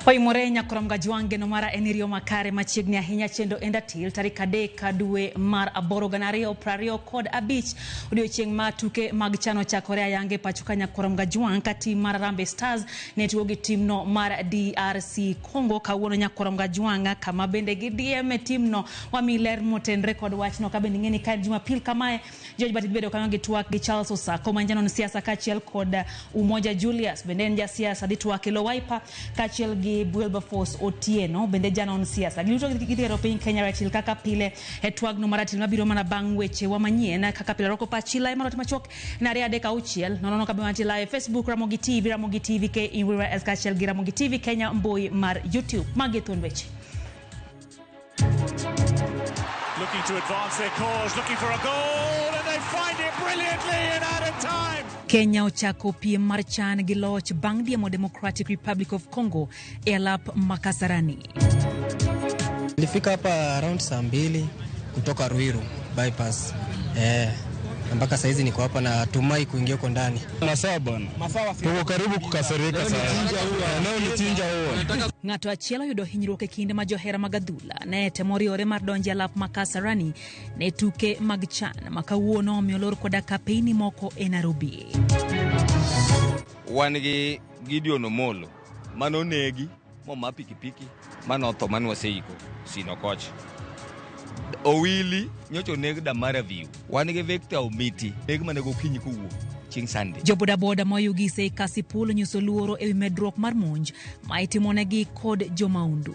Oimore nyakoramgaji wange no mara enirio makare machiegni ahinya chendo endatil tarik 3 dwe mar 8 2025 odiochieng' ma tuke mag chano chakore ayange pacho ka nyakoramgaji wang' ka tim mar Harambee Stars ne tugo gi timno mar DRC Congo kawuono nyakoramgaji wang' kama bende gi DM e timno wami ler motenre kod wachno ka bende ing'eni ka Jumapil kamae George Bati bedo kanyo gi twak gi Charles Osako ma janon siasa kaachiel kod Umoja Julius bende en jasiasa dhi twak e lo Wiper kaachiel gi Wilberforce Otieno bende janon siasa. Giduto gidhi piny Kenya ratil kaka pile e twagno mar ratil mabiro mana bang' weche wa manyien kaka pile roko pachi lai marot machuok na 2 3 6 0 0 kabisa live Facebook Ramogi TV, Ramogi TV K Inwira S kaachiel gi Ramogi TV Kenya mbui mar YouTube. Magi thuond weche. Looking to advance their cause, looking for a goal, and they find it brilliantly in added time. Kenya ochako piem mar chan gi loch bang' diemo Democratic Republic of Congo e alap Makasarani. Nilifika hapa around saa 2 kutoka Ruiru bypass. Mpaka saizi niko hapa na tumai kuingia huko ndani. Masaa bwana. Tuko karibu kukasirika sasa. Leo ni chinja huo. Ng'ato achiel oyudo hinyruok e kinde ma johera mag adhula ne temo riwore mar donjo e alap Makasarani ne tuke mag chan ma kawuono omiyo olor koda kapeini moko e Nairobi. Wan gi Gideon Omolo mano negi moma pikipiki mano otho mano waseiko sino kocha. Owili nyocha oneg Damara View. Wan gi Victor Omiti neg mana gokinyi kowuok chieng' Sunday. Jobodaboda moyugise e Kasipul onyiso luoro ewi medruok mar monj ma itimonegi kod jomaundu.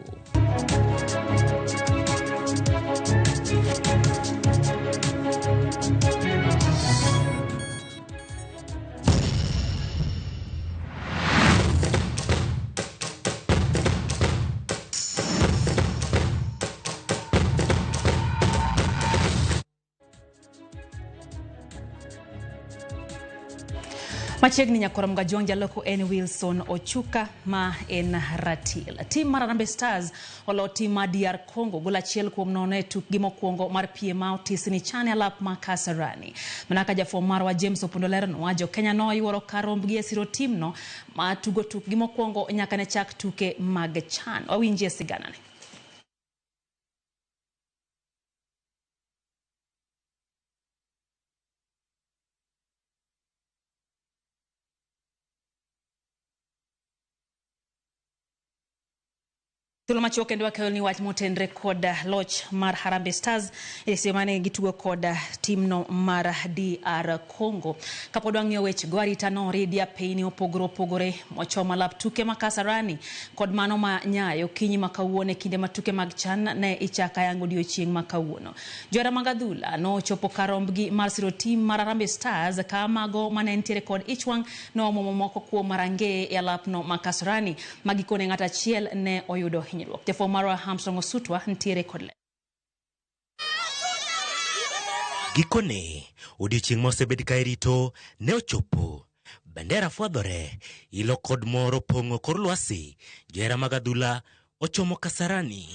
Machiegni nyakoramgaji wang' jaloko en Wilson Ochuka ma en ratil. Tim mar Harambee Stars olo tim mar DR Congo gol 1-0 e tukgi mokwongo mar piem ma otisni chan e alap ma Kasarani. Mana ka jafwambo marwa James Opondo leronwa, jo Kenya noyuoro kar rombgi e siro timno ma tugo tukgi mokwongo nyaka ne chak tuke mag chan. Wawinjie siganane. Thuolo machuok kendo wakeyo ni wach motenre kod loch mar Harambee Stars e seche mane gitugo kod timno mar DR Congo. Kapod wang'iyo wechego, arita noridi apeyni opogore opogore mochomo alap tuke ma Kasarani kod mano ma Nyayo okinyi ma kawuono e kinde ma tuke mag chan ne ichako ayango odiochieng' ma kawuono. Johera mag adhula nochopo kar rombgi mar siro tim mar Harambee Stars ka mago mane nitiere kod ich wang' noomo moko kuom rangeye e alapno ma Kasarani ma gikone ng'ato achiel ne oyudo hinyruok. Jafwambo marwa Armstrong Osutwa ntiere kod ler. Gikone, odiochieng' ma osebed ka irito ne ochopo. Bendera fwadhore, ilo kod mor opong'o kor lwasi. Johera mag adhula ochomo Kasarani.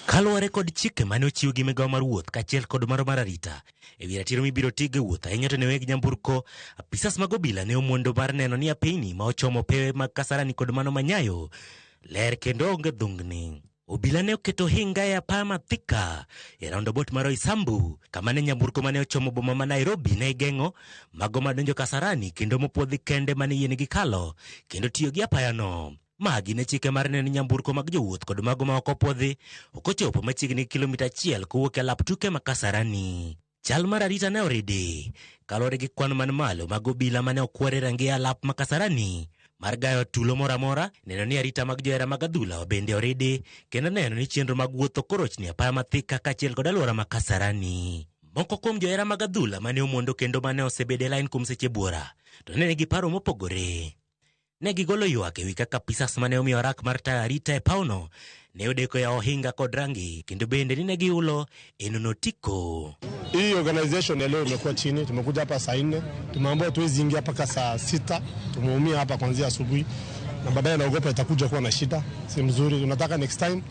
Kaluwore kod chike mane ochiw gi migawo mar wuoth kaachiel kod maro mar arita ewi ratiro mibiro tigo e wuoth ahinya to ne weg nyamburko, apisas mag obila ne omondo mar neno ni apeyni ma ochomo pewe mag Kasarani kod mano ma Nyayo ler kendo onge dhungni. Obila ne oketo hinga e apaya ma Thika e roundabout mar Roysambu kama ne nyamburko mane ochomo boma ma Nairobi ne igeng'o mago madonjo Kasarani kendo mopuodhi kende mane yienegi kalo kendo tiyo gi apayano. Magi ne chike mar neno nyamburko mag jowuoth kod mago ma ok opuodhi ok ochopo machiegni gi kilomita 1 kowuok e alap tuke ma Kasarani. Chal mar arita ne oridi kaluwore gi kwan man malo mag obila mane okwor e rangeye alap ma Kasarani mar gayo tulo moro amora, neno ni arita mag johera mag adhula bende oridi kendo neno ni chenro mag wuoth ok orochni apaya ma Thika kaachiel kod alwora ma Kasarani. Moko kuom johera mag adhula mane omondo kendo mane osebedo e lain kuom seche buora to ne nigi paro mopogore. Ne gigolo ywak ewi kaka apisas mane omiyo rak mar tayo arita e pawno ne odeko yawo ohinga kod rangi kendo bende ni ne giulo e nono otiko. Hii organization ya leo imekuwa chini, tumekuja hapa saa 4, tumeambiwa tuwezi ingia mpaka saa 6, tumeumia hapa kuanzia asubuhi na baadaye naogopa itakuja kuwa na shida, si mzuri. Tunataka next time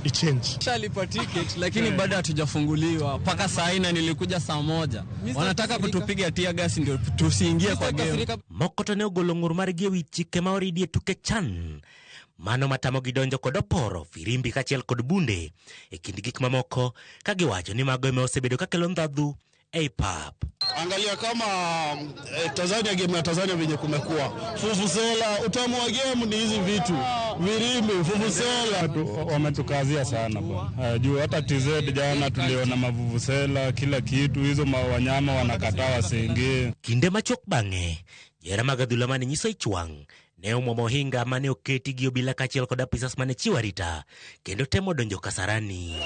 ichange. Shalipa ticket lakini bado hatujafunguliwa mpaka saa hii, na nilikuja saa 1. Wanataka kutupiga tear gas ndio tusiingie kwa game. Moko to ne ogolo ng'ur margi ewi chike ma oridi e tuke CHAN. Mano matamogi donjo kod oporo, firimbi kaachiel kod bunde e kind gik mamoko ka giwacho ni mago ema osebedo kakelo ndhadhu ei pap. Angalia kama Tanzania, game ya Tanzania venye kumekuwa fufusela, utamu wa game ni hizi vitu virimbi, fufusela. Wametukazia sana bwana. Juu hata TZ jana tuliona mavuvusela kila kitu, hizo wanyama wanakataa wasiingie. Kinde machuok bang'e, johera mag adhula mane nyiso ich wang' ne omwomo ohinga mane oketi gi obila kaachiel kod apisas mane chiwo arita kendo temo donjo Kasarani.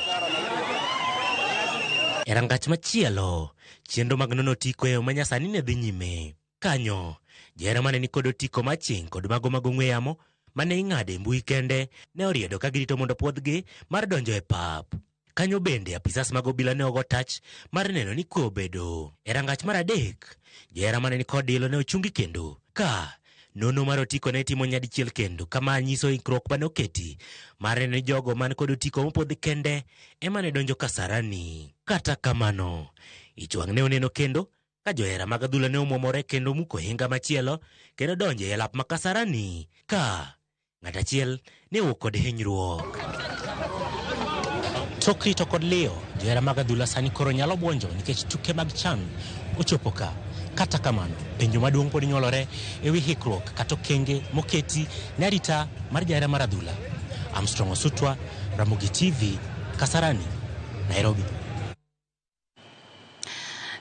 E rangach machielo, chenro mag nono otiko e yo manyasani ne dhi nyime. Kanyo, johera mane nikod otiko maching' kod mago mag ong'we yamo mane ing'ado e mbui kende ne oriedo ka girito mondo puodhgi mar donjo e pap. Kanyo bende apisas mag obila ne ogo tach mar neno ni kwe obedo. E rangach mar 3, johera mane nikod ilo ne ochungi kendo ka nono mar otiko ne itimo nyadichiel kendo kama nyiso ikruok mane oketi mar neno ni jogo man kod otiko mopodhi kende ema ne donjo Kasarani. Kata kamano, ich wang' ne oneno kendo ka johera mag adhula ne omwomore kendo muko ohinga machielo kendo donjo e alap ma Kasarani ka ng'at achiel ne owuok kod hinyruok. Tok rito kod liyo, johera mag adhula sani koro nyalo buonjo nikech tuke mag CHAN ochopo ka. Kata kamano, penjo maduong' pod nyuolore ewi hikruok kata okenge moketi ne arita mar johera mar adhula. Armstrong Osutwa, Ramogi TV, Kasarani, Nairobi.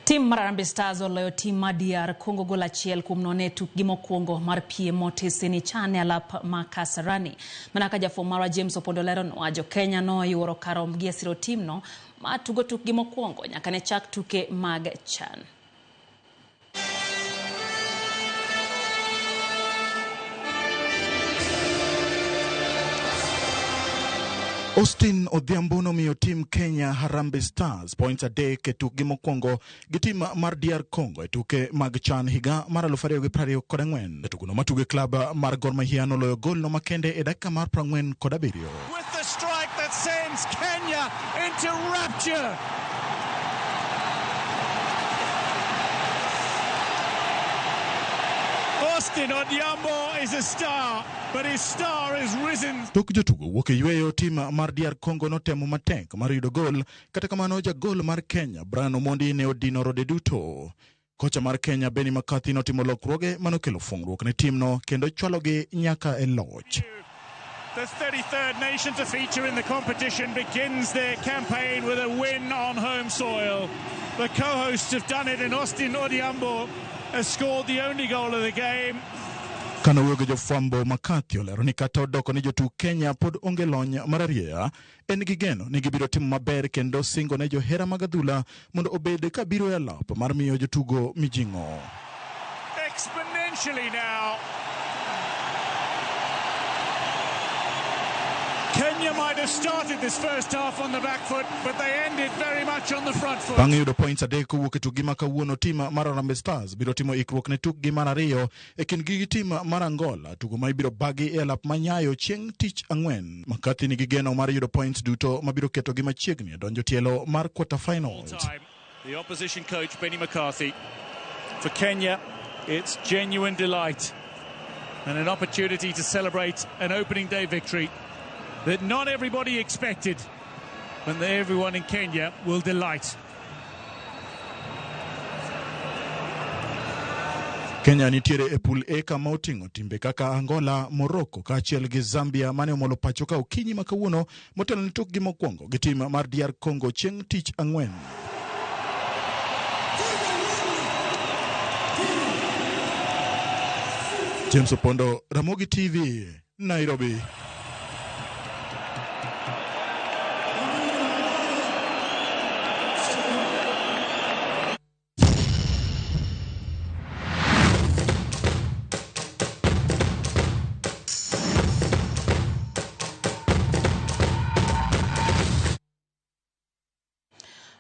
Tim mar Harambee Stars oloyo tim mar DR Congo gol 1-0 e tukgi mokwongo mar piem motisi CHAN e alap ma Kasarani. Mana ka jafwambo marwa James Opondo leronwa, jo Kenya noyuoro karomgi e siro timno ma tugo tukgi mokwongo nyaka ne chak tuke mag CHAN. Austin Odhiambo nomiyo tim Kenya Harambee Stars points 3 e tukgi mokwongo gi tim mar DR Congo e tuke mag CHAN higa mar 2024. Jatugono matugo e klab mar Gor Mahia noloyo gol no makende e dakika mar 47. With the strike that sends Kenya into rapture. Austin Odhiambo is a star, but his star is risen. Tok jotugo wuok e yweyo, tim mar DR Congo notemo matek mar yudo gol, kata kamano jagol mar Kenya Brian Omondi ne odino rode duto. Kocha mar Kenya Benny McCarthy notimo lokruoge manokelo fungruok ne timno kendo chwalogi nyaka e loch. The 33rd nation to feature in the competition begins their campaign with a win on home soil. The co-hosts have done it, and Austin Odhiambo has scored the only goal of the game. Kano wuoyo gi jofwambo, McCarthy olero ni kata odoko ni jotug Kenya pod onge lony mar arieya, en gi geno ni gibiro timo maber kendo singo ne johera mag adhula mondo obed ka biro e alap mar miyo jotugo mijing'o. Exponentially now. Kenya might have started this first half on the back foot, but they ended very much on the front foot. Bang' yudo points 3 kowuok e tukgi ma kawuono, tim mar Harambee Stars biro timo ikruok ne tukgi mar 2 e kindgi gi tim mar Angola, tugo ma ibiro bagi e alap ma Nyayo chieng' tich ang'wen. McCarthy nigi geno mar yudo points duto mabiro ketogi machiegni e donjo tielo mar quarter finals. The opposition coach Benny McCarthy. For Kenya, it's genuine delight and an opportunity to celebrate an opening day victory that not everybody expected, but that everyone in Kenya will delight. Kenya nitiere e pool A kama oting'o timbe kaka Angola, Morocco kaachiel gi Zambia mane omolo pacho ka okinyi ma kawuono motelo ne tukgi mokwongo gi tim mar DR Congo chieng' tich ang'wen. James Opondo, Ramogi TV, Nairobi.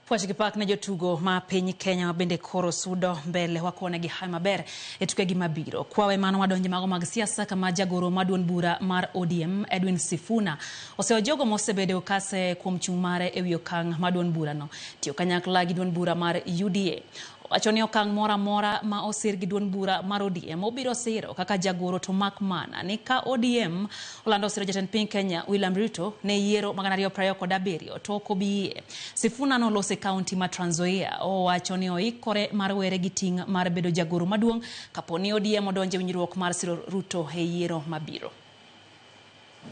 Puoch gi pak ne jotugo ma piny Kenya ma bende koro sudo mbele wakonegi hawi maber e tukegi mabiro. Kwawe mano wadonje mago mag siasa kama jagoro ma duond bura mar ODM Edwin Sifuna oseyo jogo mosebedo kase kuom chung' mare ewi okang' ma duond burano tiyo kanyakla gi duond bura mar UDA. Owacho ni okang' moro amora ma osir gi duond bura mar ODM obiro siro kaka jagoro to mak mana ni ka ODM olando siro jatend piny Kenya William Ruto ne yiero mag 2027 to ok obi yie. Sifuna noloso e kaunti ma Trans Nzoia. Owacho ni oikore mar were gi ting' mar bedo jagoro maduong' kapo ni ODM odonjo e winjruok mar siro Ruto e yiero mabiro.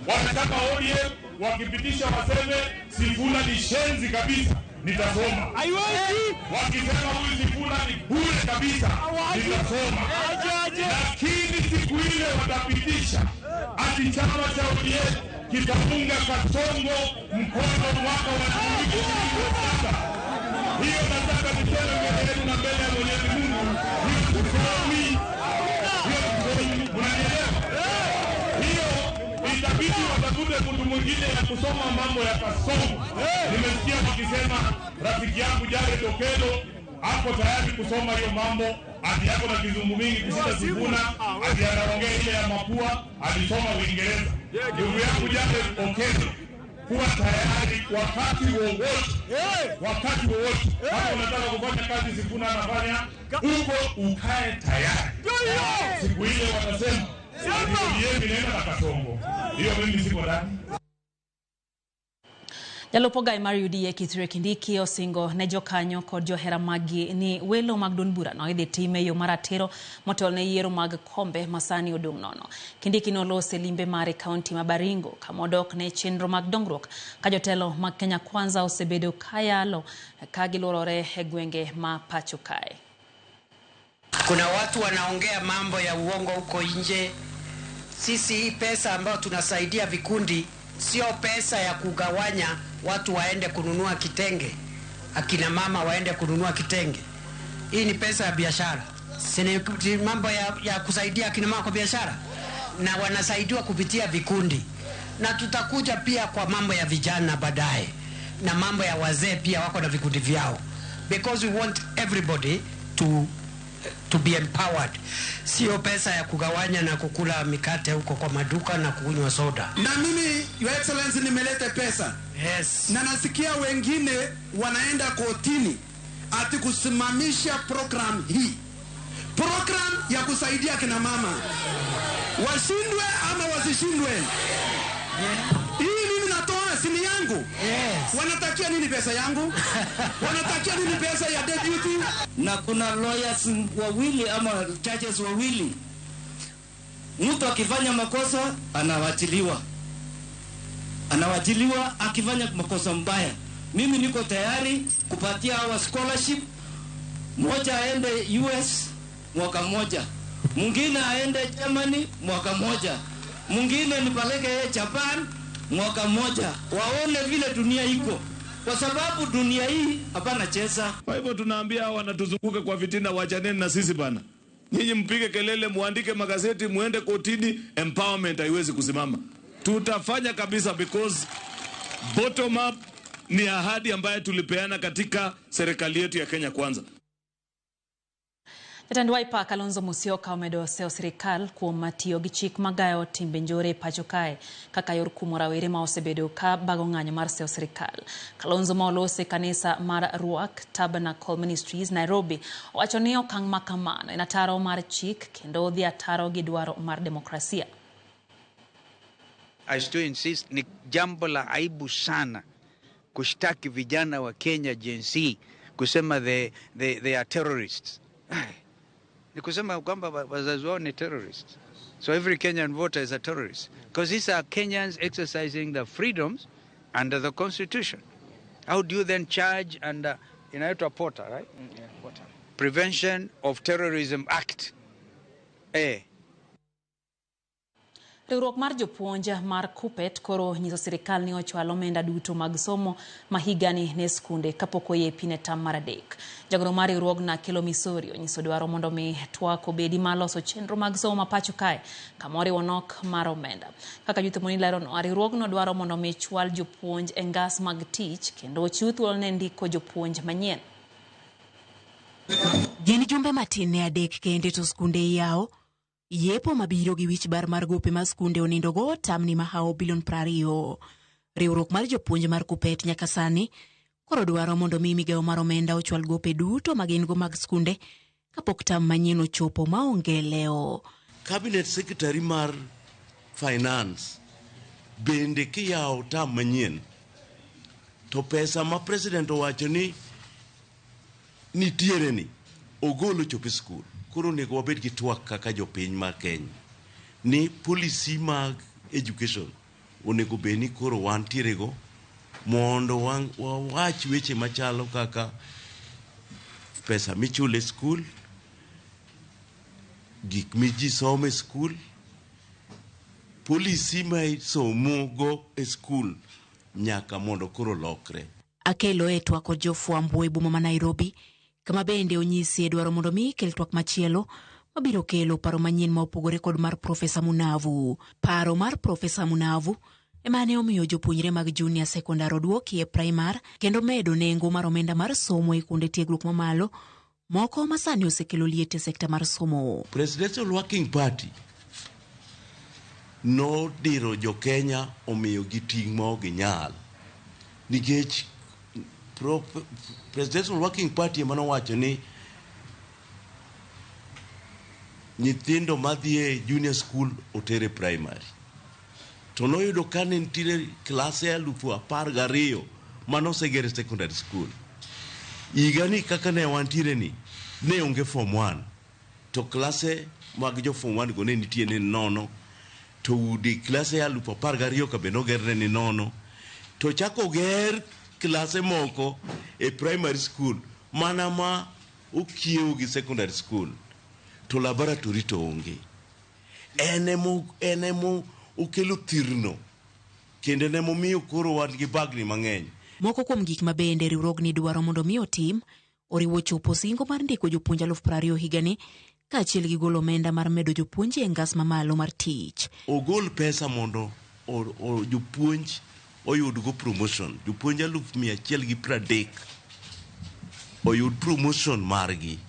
Wanataka ODM wakipitisha waseme Sifuna ni shenzi kabisa, nitasoma. Haiwezi. Wakisema huyu Sifuna ni bure kabisa, nitasoma. Lakini siku ile watapitisha ati chama cha ODM kitaunga Kasongo mkono mwaka wa 2027. Hiyo nataka niseme mbele yenu na mbele ya Mwenyezi Mungu, hiyo sisomi. Hiyo sisomi. Unanielewa? Hiyo itabidi watafute mtu mwingine ya kusoma mambo ya Kasongo. Nimesikia wakisema rafiki yangu Jared Okello ako tayari kusoma hiyo mambo, ati yako na kizungu mingi kushinda Sifuna, ati anaongea ile ya mapua, alisoma Uingereza. Ndugu yangu Jared Okello, kuwa tayari wakati wowote, wakati wowote. Kama unataka kufanya kazi Sifuna anafanya huko, ukae tayari. Siku ile watasema ODM inaenda na Kasongo. Hiyo mimi siko ndani. Jalup ogai mar UDA Kithure Kindiki osingo ne jokanyo kod johera maggi ni welo mag duond burano idhi tim e yo maratiro motelo ne yiero mag kombe ma sani odong' nono. Kindiki noloso e limbe mare kaunti ma Baringo kama odok ne chenro mag dongruok ka jotelo mag Kenya Kwanza osebedo kayalo ka giluorore e gwenge ma pacho kae. Kuna watu wanaongea mambo ya uongo huko nje. Sisi hii pesa ambayo tunasaidia vikundi sio pesa ya kugawanya watu waende kununua kitenge, akina mama waende kununua kitenge. Hii ni pesa ya biashara, si mambo ya kusaidia akina mama kwa biashara, na wanasaidiwa kupitia vikundi. Na tutakuja pia kwa mambo ya vijana baadaye, na mambo ya wazee pia wako na vikundi vyao, because we want everybody to be empowered. Sio pesa ya kugawanya na kukula mikate huko kwa maduka na kunywa soda. Na mimi Your Excellency nimeleta pesa. Yes. Na nasikia wengine wanaenda kotini ati kusimamisha program hii. Program ya kusaidia kina mama. Washindwe ama wasishindwe. Hii mimi natoa sini yangu. Yes. Wanatakia nini pesa yangu? Wanatakia nini pesa ya deputy? Na kuna lawyers wawili ama judges wawili. Mtu akifanya makosa anawachiliwa. Anawachiliwa akifanya makosa mbaya. Mimi niko tayari kupatia hawa scholarship. Mmoja aende US mwaka mmoja, mwingine aende Germany mwaka mmoja, mwingine nipeleke yeye Japan mwaka mmoja, waone vile dunia iko, kwa sababu dunia hii hapana cheza. Kwa hivyo tunaambia hawa wanatuzunguka kwa fitina, wachaneni na sisi bana. Nyinyi mpige kelele, muandike magazeti, muende kotini, empowerment haiwezi kusimama. Tutafanya kabisa because bottom up ni ahadi ambayo tulipeana katika serikali yetu ya Kenya Kwanza. Jatend Wiper Kalonzo Musyoka omedo seyo sirikal kuom tiyo gi chik magayo timbe njore e pacho kae kaka yor kumo rawere ma osebedo ka bago ng'anyo mar seyo sirikal. Kalonzo ma oloso e kanisa mar Ruach Tabernacle Ministries Nairobi owacho ni okang' ma kamano en ataro mar chik kendo dhi ataro gi dwaro mar demokrasia. I still insist, ni jambo la aibu sana kushtaki vijana wa Kenya Gen Z kusema they are terrorists. Ni kusema kwamba wazazi wao ni terrorists. So every Kenyan voter is a terrorist. Because these are Kenyans exercising their freedoms under the Constitution. How do you then charge under, inaitwa POTA, right? Yeah, POTA. Prevention of Terrorism Act. Riwruok mar jopuonj mar KUPPET koro nyiso sirikal ni ochwal omenda duto mag somo ma higani ne skunde kapok oyepi ne tam mar adek. Jagoro mar riwruogno Akelo Misori onyiso dwaro mondo mi twak obedi mar loso chenro mag somo ma pacho kae kama oriwo nok mar omenda. Kaka Judith Moni leronwa, riwruogno dwaro mondo mi chwal jopuonj e ngas mag tich kendo ochiw thuolo ne ndiko jopuonj manyien. Gin jumbe matin ne adek kende to skunde iyawo. Yepo mabiro gi wich bar mar gope ma skunde onindogo tamni mahawo bilion 20. Riwruok mar jopuonj mar KUPPET nyaka sani koro dwaro mondo mi migawo mar omenda ochwal gope duto ma gin go mag skunde kapok tam manyien ochopo maonge lewo. Cabinet Secretary mar Finance bende kiyawo tam manyien to pesa ma president owacho ni nitiere ni ogol ochop e skul. Koro onego wabed gi twak kaka jopiny mar Kenya ni policy mag education onego bed ni koro wantiere go mondo wawach weche machalo kaka pesa michulo e skul, gik mi ji somo e skul, policy ma isomo go e skul nyaka mondo koro lokre. Akelo e twak kod jofwambo e boma ma Nairobi, kama bende onyisi e dwaro mondo mi kel twak machielo mabiro kelo paro manyien ma opogore kod mar Profesa Munavu. Paro mar Profesa Munavu ema ne omiyo jopuonjre mag junior secondary oduoki e primar kendo medo nengo mar omenda mar somo e kuonde tiegruok mamalo moko ma sani osekelo liet e sekta mar somo. Presidential Working Party nodiro jo Kenya omiyo gi ting' ma ok ginyal nikech Presidential Working Party ema nowacho ni nyithindo madhi e junior school otere primary. To noyudo ka ne nitiere klase 12,000 manoseger e secondary school. Higani kaka ne wantiere ni, ne onge form 1. To klase mag jo form 1 go ne nitie ne nono. To udi klase 12,000 ka be nogerne ni nono. To chako ger klase moko e primary school mana ma okiewo gi secondary school to laboratory to onge. En emo okelo thirno kendo en emomiyo koro wan gi bagni mang'eny. Moko kuom gik ma bende riwruogni dwaro mondo mi otim oriwo chopo singo mar ndiko jopuonj 20,000 higani kaachiel gi golo omenda mar medo jopuonj e ngas mamalo mar tich. Ogol pesa mondo jopuonj oyudgo promotion. Jopuonj 130,000 oyud promotion margi.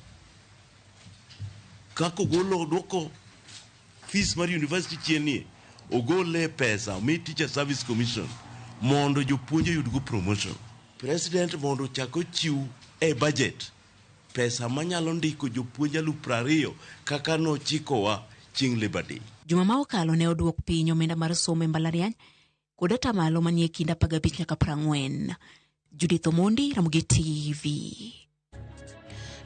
Kaka ogolo duoko fees mar university chien nie, ogole pesa omi Teacher Service Commission mondo jopuonj oyudgo promotion. President mondo ochak ochiw e budget pesa manyalo ndiko jopuonj 20,000 kaka nochikowa chieng' Labor Day. Juma ma okalo ne oduok piny omenda mar somo e mbalariany kod atamalo manie kind 15 nyaka 40. Judith Omondi, Ramogi TV.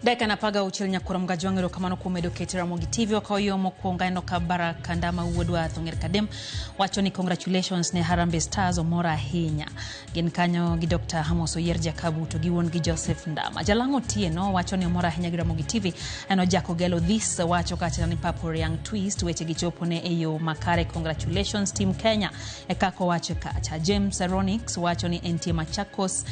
Dakika na 16 nyakura mgajwang' erokamano kuom medo kete Ramogi TV. Wakawo yo mokwongo aneno ka Baraka Ndama wuodwa Thong'er Kadem wacho ni congratulations ne Harambee Stars omor ahinya. Gin kanyo gi Dr. Amos Oyier Jakabu to gi wuon gi Joseph Ndama. Jalang'o Otieno wacho ni omor ahinya gi Ramogi TV. Aneno Jack Ogelo This wacho kacha ni Purple Young Twist weche gichopo ne e yo makare, congratulations Team Kenya. E kako wacho kacha. James Aronix wacho ni entie Machakos,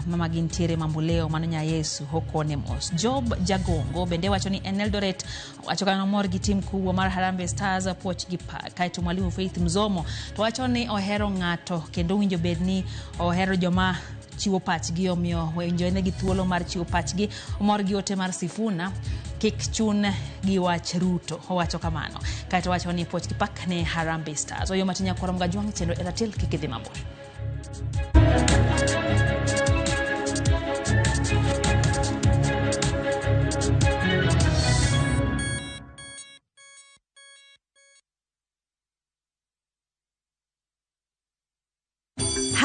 mama gintiere Mamboleo mano nya Yesu hokone mos. Job Jagongo bende wacho ni en Eldoret wacho kana mor gi tim kuwa mar Harambee Stars puoch gi pak. Kaeto Mwalimu Faith Mzomo to wacho ni ohero ng'ato kendo winjo bed ni ohero joma chiwo pachgi, omiyo winjo negi thuolo mar chiwo pachgi. Omor gi ote mar Sifuna kik chun gi wach Ruto, owacho kamano. Kaeto wacho ni puoch gi pak ne Harambee Stars. Oyo matinya korom gajwang' chenro e ratil kik idhi mabor.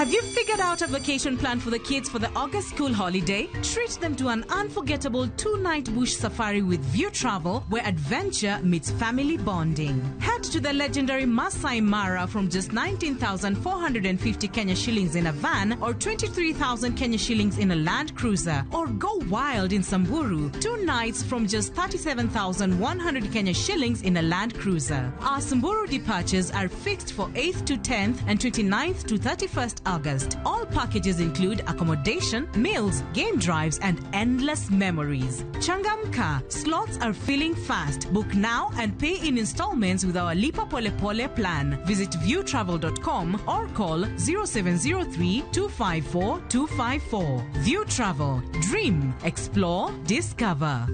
Have you figured out a vacation plan for the kids for the August school holiday? Treat them to an unforgettable 2-night bush safari with View Travel, where adventure meets family bonding. Head to the legendary Masai Mara from just 19,450 Kenya shillings in a van or 23,000 Kenya shillings in a Land Cruiser. Or go wild in Samburu, 2 nights from just 37,100 Kenya shillings in a Land Cruiser. Our Samburu departures are fixed for 8th to 10th and 29th to 31st August. All packages include accommodation, meals, game drives, and endless memories. Changamka, slots are filling fast. Book now and pay in installments with our Lipa Pole Pole plan. Visit viewtravel.com or call 0703 254 254. View Travel. Dream, explore, discover.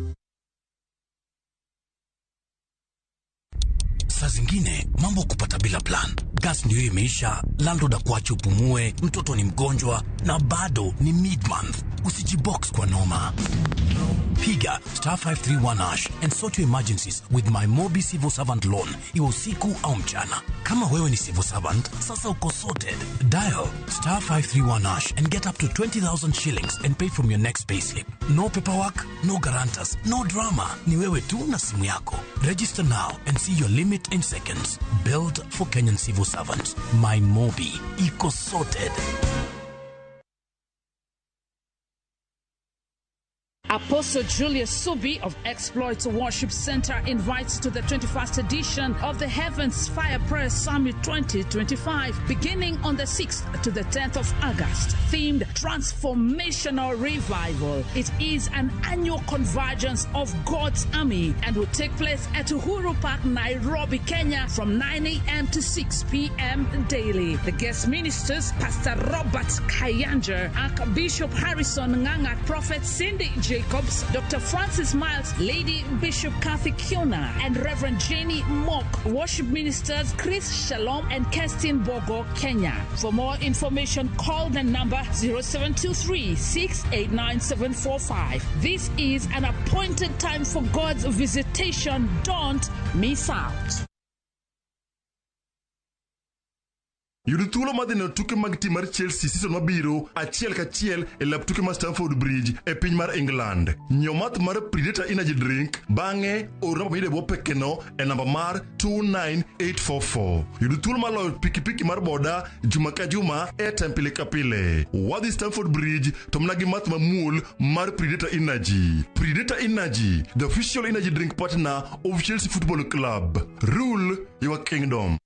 Saa zingine mambo kupata bila plan. Gas ndio imeisha, landlord akuache upumue, mtoto ni mgonjwa na bado ni mid-month. Usijibox kwa noma. Piga star 531 hash and sort your emergencies with my Mobi Civil Servant Loan, iwe usiku au mchana. Kama wewe ni civil servant, sasa uko sorted. Dial star 531 hash and get up to 20,000 shillings and pay from your next payslip. No paperwork, no guarantors, no drama. Ni wewe tu na simu yako. Register now and see your limit in seconds. Built for Kenyan civil servants. My Mobi. Iko sorted. Apostle Julius Subi of Exploits Worship Center invites to the 21st edition of the Heavens Fire Prayer Summit 2025, beginning on the 6th to the 10th of August, themed Transformational Revival. It is an annual convergence of God's army and will take place at Uhuru Park, Nairobi, Kenya, from 9 a.m. to 6 p.m. daily. The guest ministers, Pastor Robert Kayanja, Archbishop Harrison Nganga, Prophet Cindy Jacobs, Dr. Francis Miles, Lady Bishop Kathy Kiona, and Reverend Jenny Mock. Worship ministers Chris Shalom and Kerstin Bogo, Kenya. For more information, call the number 0723 689 745. This is an appointed time for God's visitation. Don't miss out. Yud thuolo mar dhi neno tuke mag tim mar Chelsea season mabiro achiel kachiel e lap tuke mar Stamford Bridge e piny mar England. Nyiew math mar Predator Energy Drink bang'e or namba mayudo e bwo pekeno e namba mar 29844. Yud thuolo mar loyo pikipiki mar boda juma ka juma airtime pile ka pile. Wadhi Stamford Bridge to mana gi math mamuol mar Predator Energy. Predator Energy, the official energy drink partner of Chelsea Football Club. Rule your kingdom.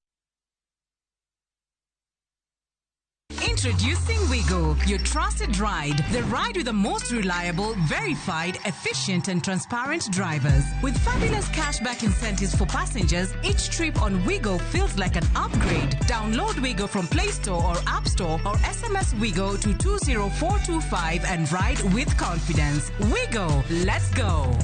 Introducing Wigo, your trusted ride. The ride with the most reliable, verified, efficient, and transparent drivers. With fabulous cashback incentives for passengers, each trip on Wigo feels like an upgrade. Download Wigo from Play Store or App Store or SMS Wigo to 20425 and ride with confidence. Wigo, let's go.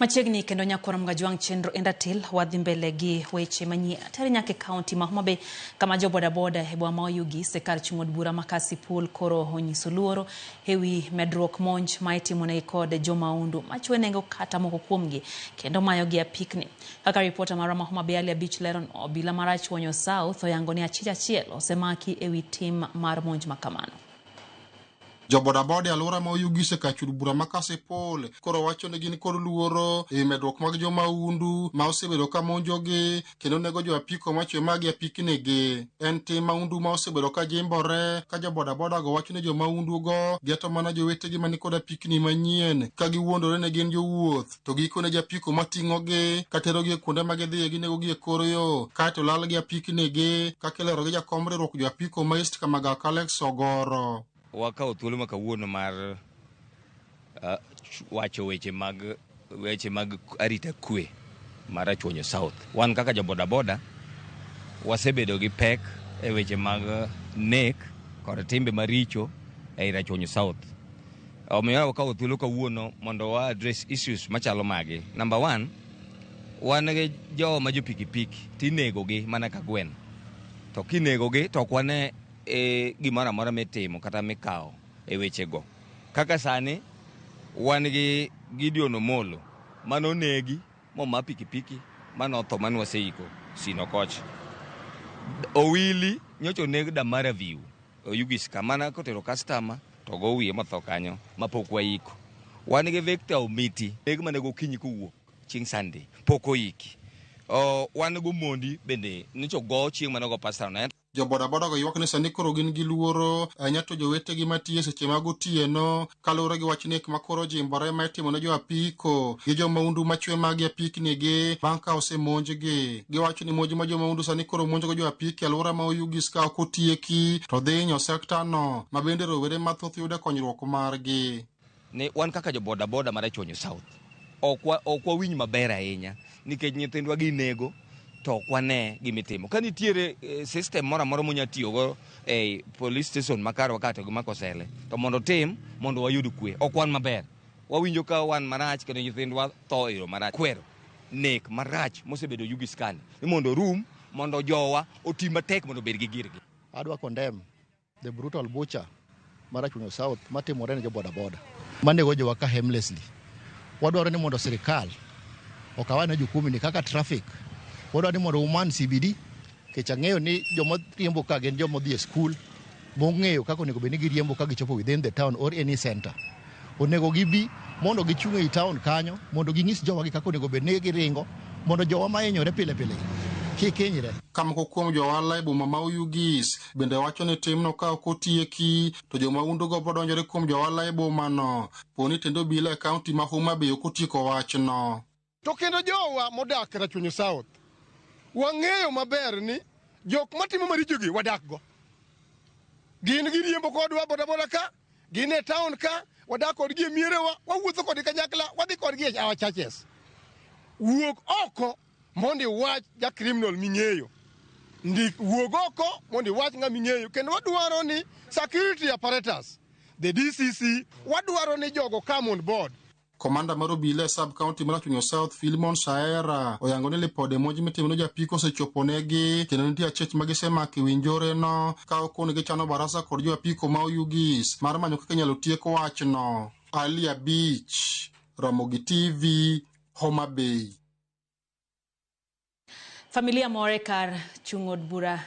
Machiegni kendo nyakwar Mgajwang' chenro Endatil wadhi mbele gi weche manyien. Tere nyaka e kaunti ma Homa Bay kama jo bodaboda e boma ma Oyugis e kar chung' od bura ma Kasipul koro onyiso luoro ewi medruok monj ma itimone kod jomaundu machwe nengo kata moko kuomgi kendo mayogi apikni. Kaka ripota marwa ma Homa Bay Ali Abich lero, obila mar Rachuonyo South oyango ni achich achiel osemaki ewi tim mar monj makamano. Jobodaboda e alwora ma Oyugis e kar chul bura ma Kasipul koro wacho ni gin kod luoro e medruok mag jomaundu ma osebedo ka monjogi kendo nego jo apiko machwe magi apiknigi. En tim maundu ma osebedo ka jimbore ka jobodaboda go wacho ni jomaundu go geto mana jowetegi mani kod apikni manyien ka giwuondore ni gin jowuoth to gikone japiko mating'ogi katerogi e kuonde ma gidhiye ginegogi e kor yo kaeto lal gi apiknigi kaka ilero gi jakom riwruok jo apiko ma East Kamagak Alex Ogoro. Wakawo thuolo ma kawuono mar wacho weche mag arita kwe mar Rachuonyo South. Wan kaka jo bodaboda wasebedo gi pek e weche mag nek kod timbe maricho ei Rachuonyo South. Omiyo wakawo thuolo kawuono mondo wa address issues machalo magi. Number one, wan gi joma jo pikipiki tinegogi mana ka gweno. To kinegogi to ok wane gimoro amora mitimo kata mikawo e wechego. Kaka sani wan gi Gideon Omolo manonegi moma pikipiki manotho mane waseiko Sino kocha. Owili nyocha oneg Damara View Oyugis ka mana kotero customer to go wiye motho kanyo mapok waiko. Wan gi Victor Omiti neg mana gokinyi kowuok chieng' Sunday pok oiki. Wan gi Omondi bende nyocha ogo chieng' mane ogo pastor no. Jo bodaboda go ywak ni sani koro gin gi luoro ahinya to jowetegi matiyo seche mag otieno kaluwore gi wach nek makoro ojimbore ma itimo ne jo apiko gi jo maundu machwe mag apiknigi bang' ka osemonjgi. Giwacho ni monj ma jo maundu sani koro monjogo jo apiki e alwora ma Oyugis ka ok otieki to dhi hinyo sekta no ma bende rowere mathoth yude konyruok margi. Ni wan kaka jo bodaboda mar Rachuonyo South ok wawinj maber ahinya nikech nyithindwa ginego to ok wane gimitimo. Ka nitiere system moro amora munya tiyogo e police station ma karwa ka to gi Makosele to mondo otim mondo wayud kwe. Ok wan maber. Wawinjo ka wan marach kendo nyithindwa tho e yo marach. Kwero nek marach mosebedo Oyugis kani ni mondo orum mondo jowa oti matek mondo obed gi girgi. Adwa condemn the brutal butcher mar Rachuonyo South matimore ne jo bodaboda manego jowa ka aimlessly. Wadwaro ni mondo sirikal okawane jukumu ni kaka traffic. Wadwaro ni mondo uman CBD nikech ang'eyo ni joma riembo ka gin joma odhi e skul mong'eyo kaka onego bed ni giriembo ka gichopo within the town or any center. Onego gibi mondo gichung' ei town kanyo mondo ging'is jowagi kaka onego bed ni giringo mondo jowa mahinyore pile pile kik hinyre. Ka moko kuom jo ohala e boma ma Oyugis bende wacho ni timno ka ok otieki to jo mahundu go biro donjore kuom jo ohala e bomano poni tend obila e kaunti ma Homa Bay ok otieko wachno. To kendo jowa modak Rachuonyo South wang'eyo maber ni jok matimo marichogi wadak go. Gin giriembo kodwa bodaboda ka, gin e town ka, wadak kodgi e mierewa, wawuotho kodgi kanyakla, wadhi kodgi e our churches. Wuog oko mondo iwach ja criminal ming'eyo. Ndik wuog oko mondo iwach ng'ama ing'eyo. Kendo wadwaro ni security apparatus, the DCC, wadwaro ni jogo come on board. Komanda mar obila e sub county mar Rachuonyo South Philemon Saera oyango ni lipode monj mitimo ne japiko osechopo negi kendo nitie achech ma gisemako e winjore no ka okon gichano barasa kod jo apiko ma Oyugis mar manyo kaka inyalo tiek wachno. Ali Abich, Ramogi TV, Homa Bay. Familia more kar chung' od bura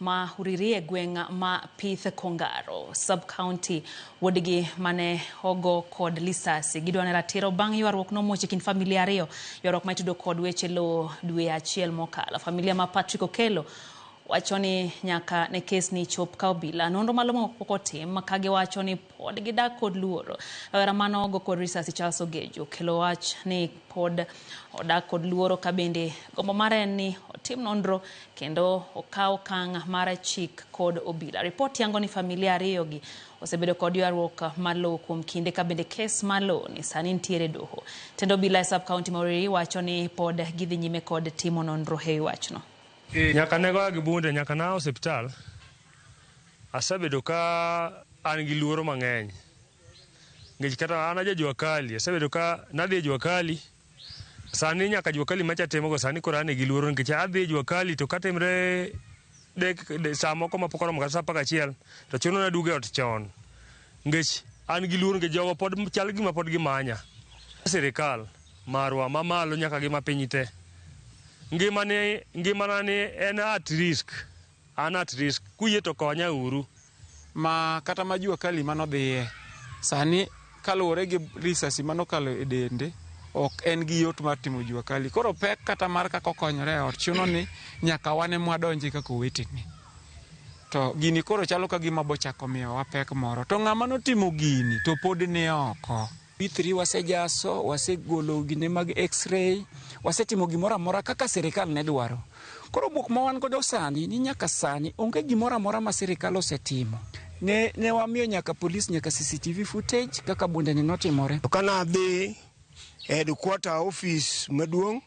ma Uriri e gweng' ma Pith Kongaro sub-county wuodgi mane ogo kod lisasi gidwa ne ratiro bang' ywaruok nomuoch e kind familia ariyo, ywaruok ma itudo kod weche lowo dwe achiel mokalo. Familia ma Patrick Okello wacho ni nyaka ne kes ni chop ka obila nonro malong'o pok otim ka giwacho ni pod gidak kod luoro. Rawera mane ogo kod risasi Charles Ogejo okelo wach ni pod odak kod luoro ka bende gombo mare en ni otim nonro kendo okaw okang' mar chik kod obila. Ripot yango ni familia ariyo gi osebedo kod ywaruok mar lowo kuom kinde ka bende kes mar lowo ni sani nitiere doho. Tend obila e sub county ma Uriri wacho ni pod gidhi nyime kod timo nonro e wachno. Nyaka ne goya gi bunde, nyaka na osiptal, asebedo ka an gi luoro mang'eny. Nikech kata an aja jua kali, asebedo ka nadhi e jua kali, sani nyaka jua kali macha timogo sani koro an gi luoro nikech adhi e jua kali to katimre saa moko mapok oromo kata saa 11 to chuno na aduogo e ot chon. Nikech an gi luoro nikech jogo pod chal gima pod gimanya. Sirikal marwa mamalo nyaka gi mapiny te. Ngimana ni en at risk. An at risk. Kuyie to konya uru. Ma kata ma jua kali manodhiye sani kaluwore gi risasi manokalo e dende ok en gi yot mar timo jua kali. Koro pek kata mar kaka okonyore e ot chuno ni nyaka wan ema wadonji kaka owetene. To gini koro chalo ka gima bochako miyowa pek moro. To ng'ama notimo gini to pod ni oko. B3 wasejaso, wasegolo gine mag x-ray, wasetimo gimoro amora kaka sirikal ne dwaro. Koro bwok ma wan godo sani ni nyaka sani onge gimoro amora ma sirikal osetimo. Ne wamiyo nyaka polis nyaka CCTV footage kaka bunde ni notimore. Kana adhi headquarter office maduong'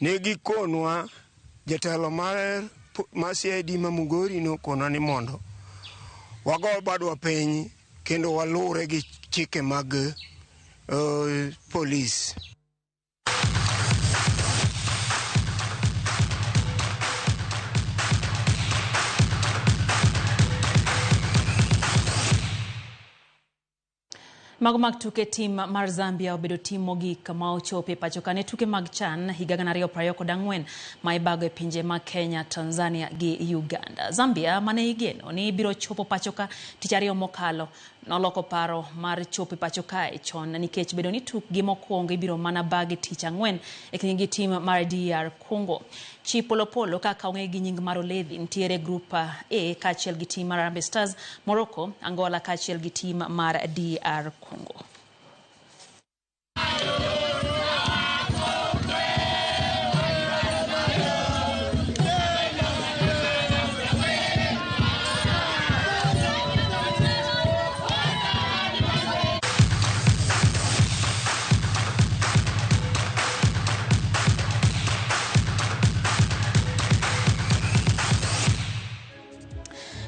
ne gikonwa jatelo mar CID ma Mugori nokonwa ni mondo wago badwa piny kendo walure gi chike mag polis. Mago mag tuke tim mar Zambia obedo tim mogik ma ochopo e pacho ka ne tuke mag CHAN higa 2024 ma ibago e pinje mag Kenya, Tanzania gi Uganda. Zambia mane igeno ni biro chopo pacho ka tich ariyo mokalo noloko paro mar chopo e pacho kae chon nikech bedo ni tukgi mokwongo ibiro mana bagi tich ang'wen e kind gi tim mar DR Congo. Chipolopolo kaka ong'e gi nying mar Oledhi nitiere grup A kaachiel gi tim mar Harambee Stars, Morocco, Angola kaachiel gi tim mar DR Congo.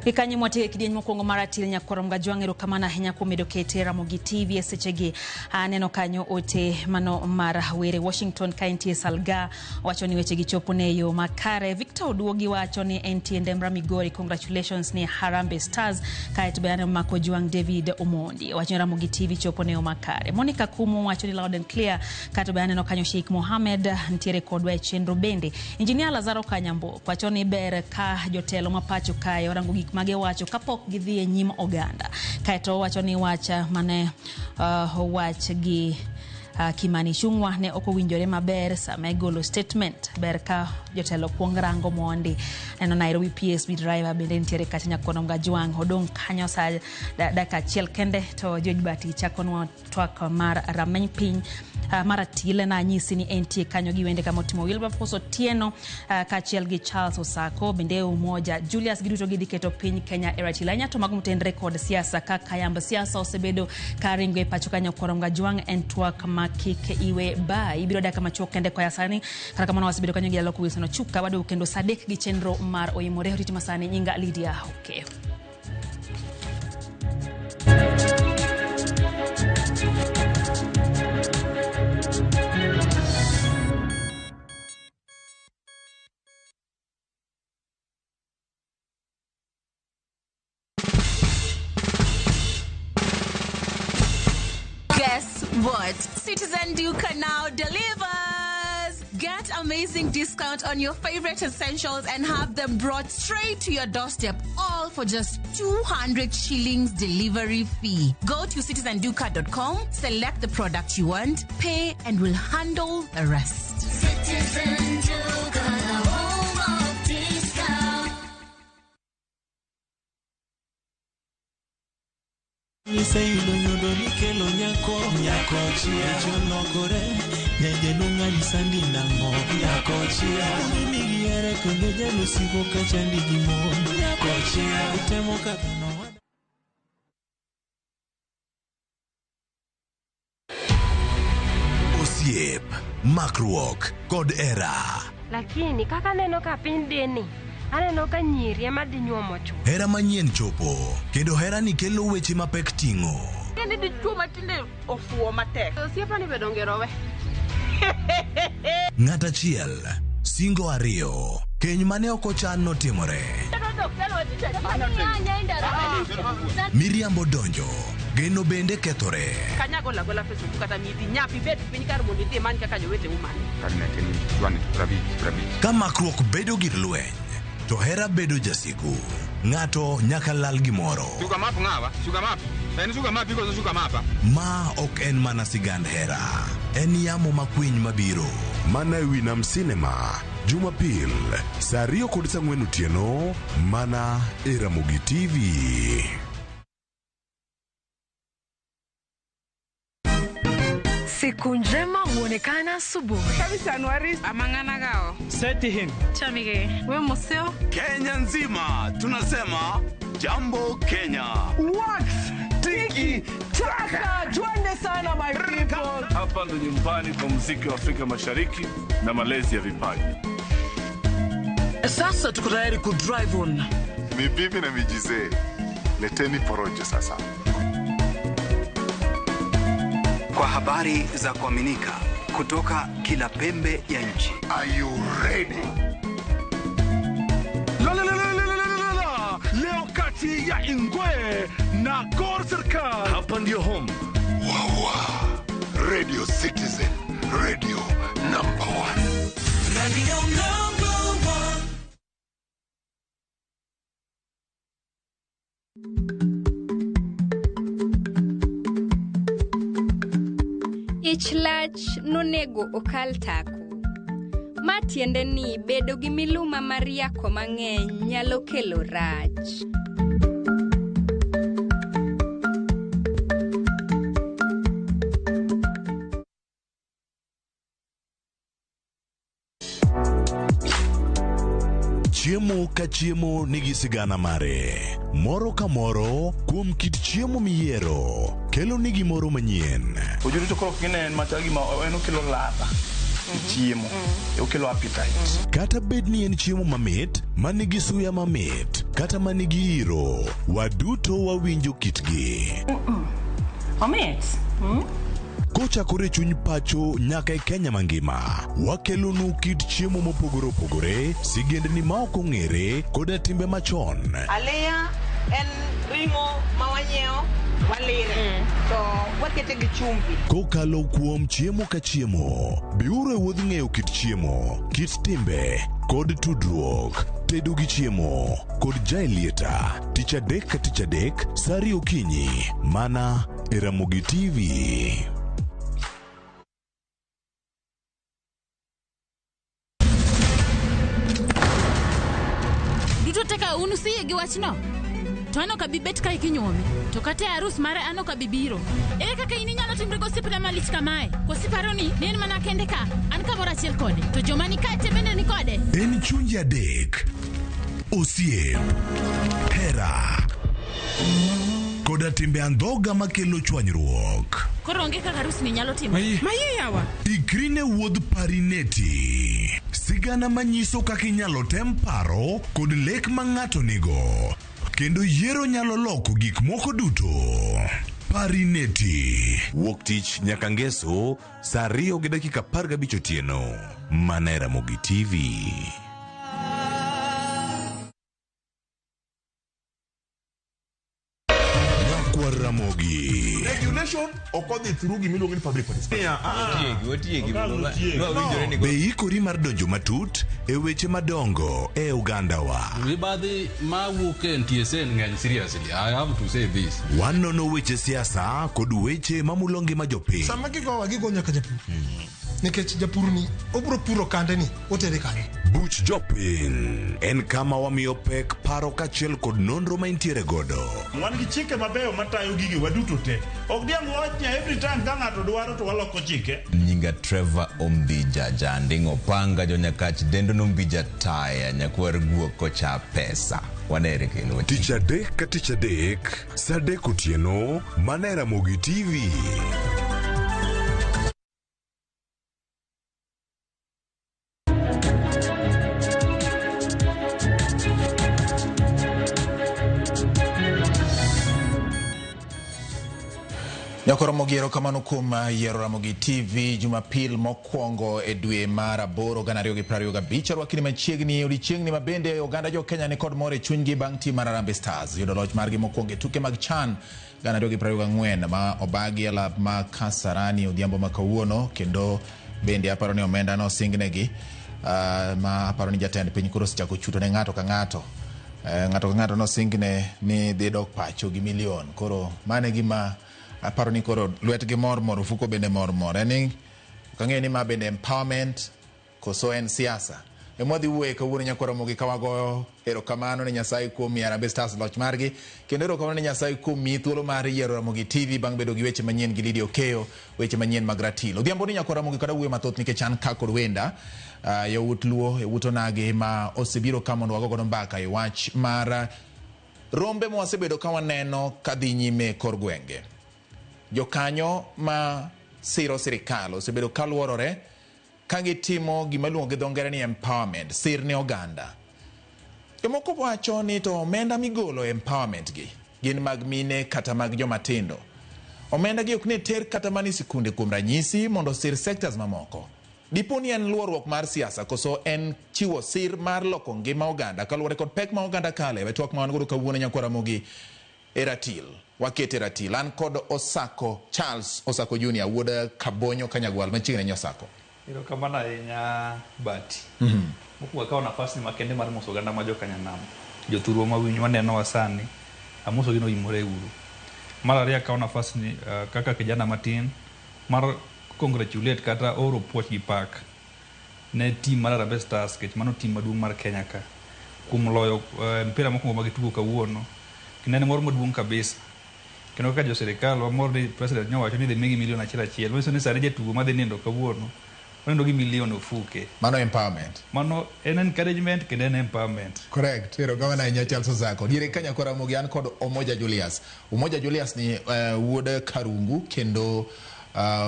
Gikanyo mwatieko e kidieny mokwongo mar atil nyakwar Mgajwang' erokamano ahinya kuom medo kete Ramogi TV e sechegi. Aneno kanyo ote mano mar were Washington ka entie Salga wacho ni wechegi chopo ne yo makare. Victor Oduogi wacho ni entie Ndemra Migori, congratulations ni Harambee Stars. Kaeto be aneno Mako Jwang' David Omondi wacho ni Ramogi TV chopo ne yo makare. Monica Kumu wacho ni loud and clear. Kaeto be aneno kanyo Sheikh Mohamed nitiere kodwa e chenro bende. Engineer Lazaro Kanyambo wacho ni ber ka jotelo ma pacho kae orango gik mage wacho kapok gidhi e nyim oganda. Kaeto wacho ni wacha mane owach gi Kimani Ichung'wa ne ok owinjore maber sama igolo statement. Ber ka jotelo kuong rango mondi. Neno Nairobi PSB driver bende nitiere kacha nyakono Mgajwang' odong' kanyo sa dakika achiel kende to George Bati chakonwa twak mar rameny piny mar atil na anyisi ni entie kanyo gi wende kama otimo Wilberforce Otieno kaachiel gi Charles Osako bende Umoja Julius giduto gidhi keto piny Kenya e ratil ahinya to mago motenre kod siasa kaka yamb siasa osebedo ka ringo e pacho ka nyakwar Mgajwang' en twak ma kik iwe ba ibiro dakika machuok kende koya sani. Kata kamano wasebedo kanyo gi jaloko Wilson Ochuka waduogo kendo saa 3 gi chenro mar Oimore. Oriti masani nyinga Lydia Okeyo. Guess what? Citizen Duka now delivers! Get amazing discount on your favorite essentials and have them brought straight to your doorstep, all for just 200 shillings delivery fee. Go to citizenduka.com, select the product you want, pay, and we'll handle the rest. Citizen Duka, the home of discount. Iseyudo nyodo nikelo nyako nyako chia cholokore nyajaluo ng'ani sandi nang'o nyako chia mimi gihere kendo jaluo siko ka chandi gi mon nyako chia utemo kaka no. Osiep, makruok kod era. Lakini kaka neno ka piny deni, aneno ka nyiri ema dhi nyuomo chwo. Hera manyien chopo, kendo herani kelo weche mapek ting'o. Ni dichwo matinde ofuwo matek. Osiepani be donge rowe. Ng'at achiel, singo ariyo, keny mane ok ochan notimore. Miriambo donjo, geno bende kethore. Kanyagola gola pesa kata midhi nyapi bet piny kar mondo idhi imany kaka joweteu manyo. Ka makruok bedo gir lweny, to hera bedo jasigu. Ng'ato nyaka lal gimoro. Suga map ng'awa? Suga map. En suga map ikoso suga mapa. Ma ok en mana sigand hera. En yamo makwiny mabiro. Mana e wi Nam Cinema, Jumapil, saa 2:04 otieno, mana e Ramogi TV. Siku njema huonekana asubuhi. Kabisa Anuari amang'ana gao. Seti him. Chamige. We museo. Kenya nzima tunasema jambo Kenya. Wax tiki taka twende sana my people. Hapa ndo nyumbani kwa muziki wa Afrika Mashariki na malezi ya vipaji. Sasa tuko tayari ku drive on. Ni bibi na mijizee. Leteni porojo sasa. Kwa habari za kuaminika kutoka kila pembe ya nchi. Are you ready? La la la la la la la. Leo kati ya Ingwe na Gor Serikal. Hapa ndio home. Marwa. Radio Citizen, radio number one. Radio number one. Ich lach nonego okal tako. Ma tiende ni bedo gi miluma mar yako mang'eny nyalo kelo rach. Chiemo ka chiemo nigi sigana mare. Moro ka moro kuom kit chiemo miyiero kelo ni gimoro manyien. Ojuri to koro kinen machal gima en okelo ladha e chiemo, okelo appetite. Kata bed ni en chiemo mamit, manigi suya mamit, kata manigi iro, waduto wawinjo kitgi. Omit. Kochakore e chuny pacho nyaka e Kenya mangima, wakelonu kit chiemo mopogore opogore, sigendni ma ok ong'ere, koda timbe machon. Aliya en ring'o ma wanyiewo walire to wakete gi chumbi. Kokalo kuom chiemo ka chiemo, biuru e wuodh ng'eyo kit chiemo, kit timbe, kod tudruok. Tedo gi chiemo kod Jaelieta, tich adek ka tich adek, sa ariyo okinyi, mana e Ramogi TV. Duto te ka un usiyie gi wachno? To an ok abi bet kae kinyuome. To kata e arus mare an ok abi biro. Ere kaka in inyalo timri gosiepna malich kamae? Koso iparo ni ne en mana kende ka? An kamoro achiel kode. To joma ni kae te bende ni kode? En chunje adek, osiep, hera, koda timbe andhoga makelo chwanyruok. Koro onge kaka arus ni nyalo timore. Maye yawa. Ikri ne wuodh Parineti. Sigana manyiso kaka inyalo tem paro kod lek ma ng'ato nigo. Kendo yiero nyalo loko gik moko duto. Parineti. Wuok tich nyaka ngeso saa 2:15 otieno. Mana e Ramogi TV. Nyakwar Ramogi. Regulation ok odhi through gima iluongo ni public participation. Otiegi, otiegi. Be ikori mar donjo matut e weche madongo e ogandawa? Mibadhi mawuok e NTSA ng'eny seriously. I have to say this. Wanono weche siasa kod weche mamulo ngima jopiny. Sama gigowa gigo nyaka japur. Nikech japur ni obro puro kande ni otere kanye. Buch jopiny en kama wamiyo pek paro kaachiel kod nonro ma intiere godo. Wan gi chike mabeyo matayo gige waduto te. Ok diang' wawach ni every time ka ng'ato dwaro to waloko chike. Nyinga Trevor Ombija Janding Opanga Jonyakach Dendo Nombija Taya Nyakwar Guok Kocha Pesa. Wanere kendo. Tich adek ka tich adek, saa adek otieno, mana e Ramogi TV. Nyako Ramogi erokamano kuom yiero Ramogi TV Jumapil mokwongo e dwe mar aboro 2025. Arwakni machiegni odiechieng'ni ma bende oganda jo Kenya ni kod mor e chunygi bang' tim mar Harambee Stars yudo loch margi mokwongo e tuke mag CHAN 2024 ma obagi e lap ma Kasarani odhiambo ma kawuono kendo bende aparo ni omenda nosingnegi ma aparo ni jatend piny koro osechako chuto ne ng'ato ka ng'ato. Ng'ato ka ng'ato nosingne ni dhi dok pacho gi milion. Koro mano e gima aparo ni koro lwetgi mor mor, ofuko bende mor mor. En ni ok ang'eyo ni ma bende empowerment koso en siasa. Ema wadhi wuoye kawuono Nyakwar Ramogi ka wagoyo erokamano ne Nyasaye kuom miyo Harambee Stars loch margi kendo erokamano ne Nyasaye kuom miyi thuolo mar yiero Ramogi TV bang' bedo gi weche manyien gi Lydia Okeyo, weche manyien mag ratil. Odhiambo ni Nyakwar Ramogi kada wuoyo mathoth nikech an ka kod wenda yawuot Luo, yawuot onagi ma osebiro ka mondo wago godo mbaka e wach mar rombe ma wasebedo ka waneno kadhi nyime e kor gwenge. Jokanyo ma siro sirikal osebedo kaluorore ka gitimo gima iluongo gi dho ngere ni empowerment, sir ne oganda. Jomoko wacho ni to omenda migolo e empowerment gi gin mag mine kata mag joma tindo. Omenda gi ok ne ter kata mana e sikunde kuom ranyisi mondo osir sectors mamoko. Dipo ni en luorruok mar siasa koso en chiwo sir mar loko ngima oganda kaluwore kod pek ma oganda kale. We twak ma wan godo kawuono Nyakwar Ramogi E ratil, wakete ratil. An kod Osako Charles Osako Junior, wuod Kabonyo Kanyagwal, machiegni ahinya Osako. Erokamano ahinya Bati. Mokwongo akawo nafas ni makende mar moso oganda ma jokanyanam, jothurwa mawinjo manenowa sani, amosogi ni oimore uru. Mar ariyo akawo nafas ni kaka kijana matin mar congratulate kata oro puoch gi pak ne team mar Harambee Stars nikech mano team maduong' mar Kenya ka kuom loyo mpira mokwongo ma gitugo kawuono. Kendo en mor maduong' kabisa. Kendo kaka jo sirikal wamor ni president nyowacho ni idhi migi milion achiel achiel. Manyiso ni sani jatugo madhi nindo kawuono onindo gi milion ofuke. Mano empowerment. Mano en encouragement kendo en empowerment. Correct. Erokamano ahinya Charles Osako. Diere ka nyakwa Ramogi an kod Omoja Julius. Omoja Julius ni wuod Karungu kendo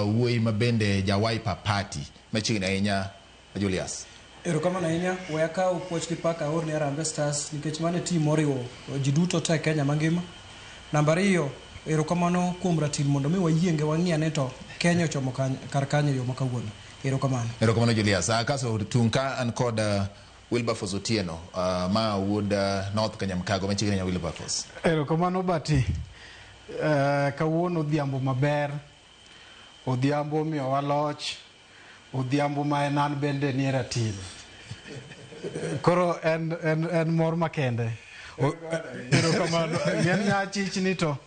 wuoyi ma bende ja Wiper Party. Machiegni ahinya Julius. Erokamano ahinya, we akaw puoch gi pak aor ne Harambee Stars nikech mano e team moriwo ji duto te Kenya mangima. Namba ariyo, erokamano kuom ratil mondo mi wayienge wang'i ane to Kenya ochomo kar kanye e yo ma kawuono. Erokamano. Erokamano Julius. Kaso tung' ka an kod Wilberforce Otieno ma wuod North Kanyamkago machiegni ahinya Wilberforce. Erokamano Bati. Kawuono odhiambo maber. Odhiambo omiyowa loch. Odhiambo ma en an bende nie ratil. Koro en mor makende. Erokamano. Ng'eny achich ni to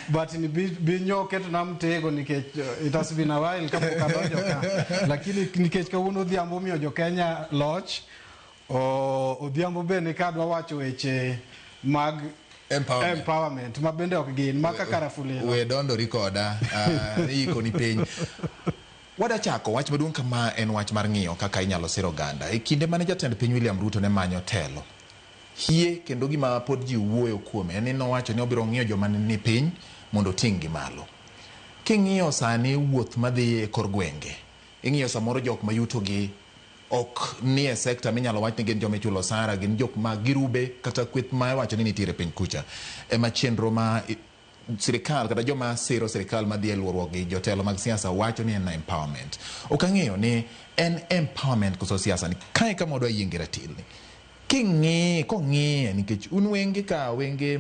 but ni bi nyo ketona mtego nikech it has been a while kapok adonjo ka. Lakini nikech kawuono odhiambo omiyo jo Kenya loch, odhiambo bende kadwa wacho weche mag empowerment, empowerment ma bende ok gin maka karafulilo. We dondori koda, iko ni piny. Wadachako wach maduong' kama en wach mar ng'iyo kaka inyalo sir oganda. E kinde mane jatend piny William Ruto ne manyo telo, hie kendo gima pod ji wuoyo kuome en ni nowacho ni obiro ng'iyo joma ni piny mondo oting' gi malo. King'iyo sani wuoth madhi e kor gwenge, ing'iyo samoro jok ma yutogi ok nie sekta minyalo wach ni gin joma ichulo osara, gin jok ma girube kata kweth ma iwacho ni nitiere piny kucha. Ema chenro ma sirikal kata joma siro sirikal madhi e luoruok gi jotelo mag siasa wacho ni en empowerment. Ok ang'eyo ni en empowerment koso siasa ni. Kae kama wadwa yienge ratil ni. King'iye, kong'iye nikech un wenge ka wenge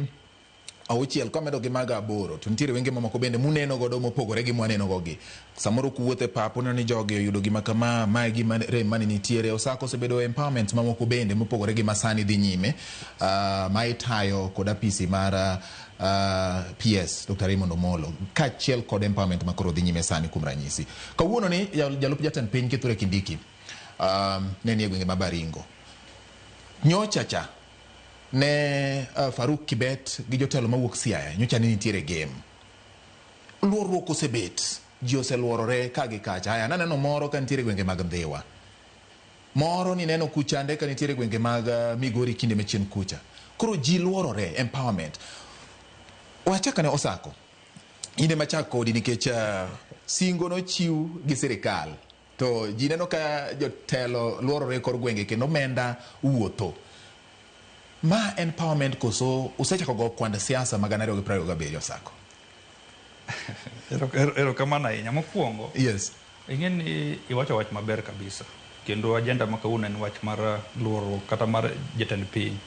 auchiel kwamedo gi mago aboro to nitiere wenge mamoko bende muneno godo mopogore gi mwaneno go gi. Samoro kuwuotho e pap uneno ni jogi oyudo gima kama, mae gima rem mane nitiere. Osako osebedo empowerment mamoko bende mopogore gi masani dhi nyime, ma itayo kod apisi mar PS Dr. Raymond Omolo kaachiel kod empowerment ma koro dhi nyime sani kuom ranyisi. Kawuono ni jalup jatend piny Kithure Kindiki ne nie gwenge ma Baringo. Nyocha cha ne Faruk Kibet gi jotelo mawuok Siaya nyocha ne nitiere game. Luorruok osebet, ji oseluorore ka gi kacha. Aya, naneno moro ka nitiere gwenge mag Ndhiwa. Moro nineno kuchande ka nitiere gwenge mag Migori kinde machien kucha. Koro ji luorore, empowerment. Wachak ane Osako. In ema chak kodi nikech singo nochiw gi sirikal. To ji neno ka jotelo luorore e kor gwenge kendo omenda wuotho. Ma empowerment koso usechako go kwand siasa mag 2027 Osako? Erokamano ahinya. Mokwongo, Yes. ing'e ni iwacho wach maber kabisa. Kendo agenda ma kawuono en wach mar luorruok kata mar jatend piny.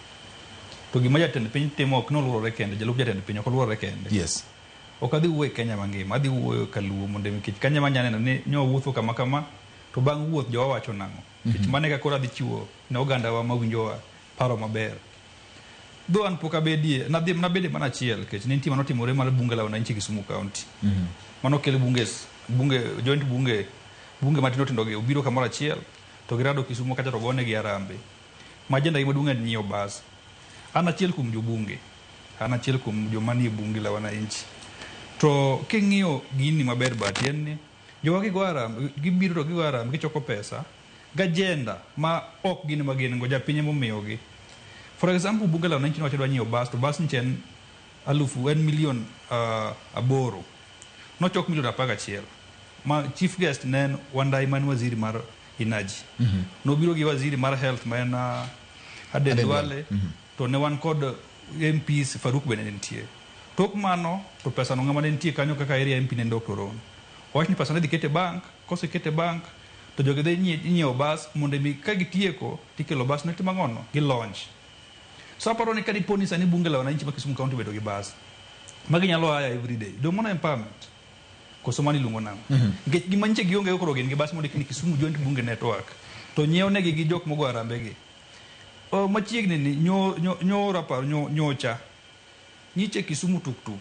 To gima jatend piny timo ok noluorore kende, jalup jatend piny ok oluorore kende. Yes. Ok adhi wuoyo e Kenya mangima, adhi wuoyo kaluo mondo nikech kanyo ema anya neno ni nyo wawuotho kama kama, to bang' wuoth jowa wacho nang'o. Nikech mano e kaka koro adhi chiwo ne ogandawa mawinjowa paro maber. Though an pok abedie, nadhi nabede mana achiel nikech ne nitie manotimore mar bunge la wananchi Kisumu County. Mano kel bunge, bunge joint bunge, bunge matindo tindo gi obiro kamoro achiel to girado Kisumu kacha to gonegi harambee. Ma agenda gi maduong' en nyiewo bas. An achiel kuom jobunge, an achiel kuom joma nie bunge la wananchi. To king'iyo gini maber but en ni jowa gigo harambee, gibiro to gigo harambee gichoko pesa gi agenda ma ok gin ema gin go, japiny ema omiyogi. For example, bunge la wananchi nowacho dwa nyiewo bas to bas nyicha en alufu en milion 8. Nochok milion 11. Ma chief guest ne en Wandayi ma en waziri mar energy. Nobiro gi waziri mar health ma en Aden Duale. To ne wan kod MPs Faruk bende ne nitie. Tok mano to pesa no ng'ama ne nitie kanyo kaka area MP ne en Dr. Rono. Owach ni pesa ne idhi ket e bank, koseket e bank to jogi dhi nyiewo bas mondo mi ka gitieko tikelo bas no itimo ang'ono? Gi launch. So aparo ni kadipo ni sani bunge la wananchi ma Kisumu County obedo gi bas, Magi nyalo hire every day. Dong mano empowerment. Koso mano iluongo nang'o? Nikech gima nyiche gionge go koro gin gi bas mondik ni Kisumu Joint Bunge Network. To nyiew negi gi jok mogo arambe gi. O, machiegni ni nyo, nyo, nyoro aparo nyo, nyocha nyiche Kisumu tuktuk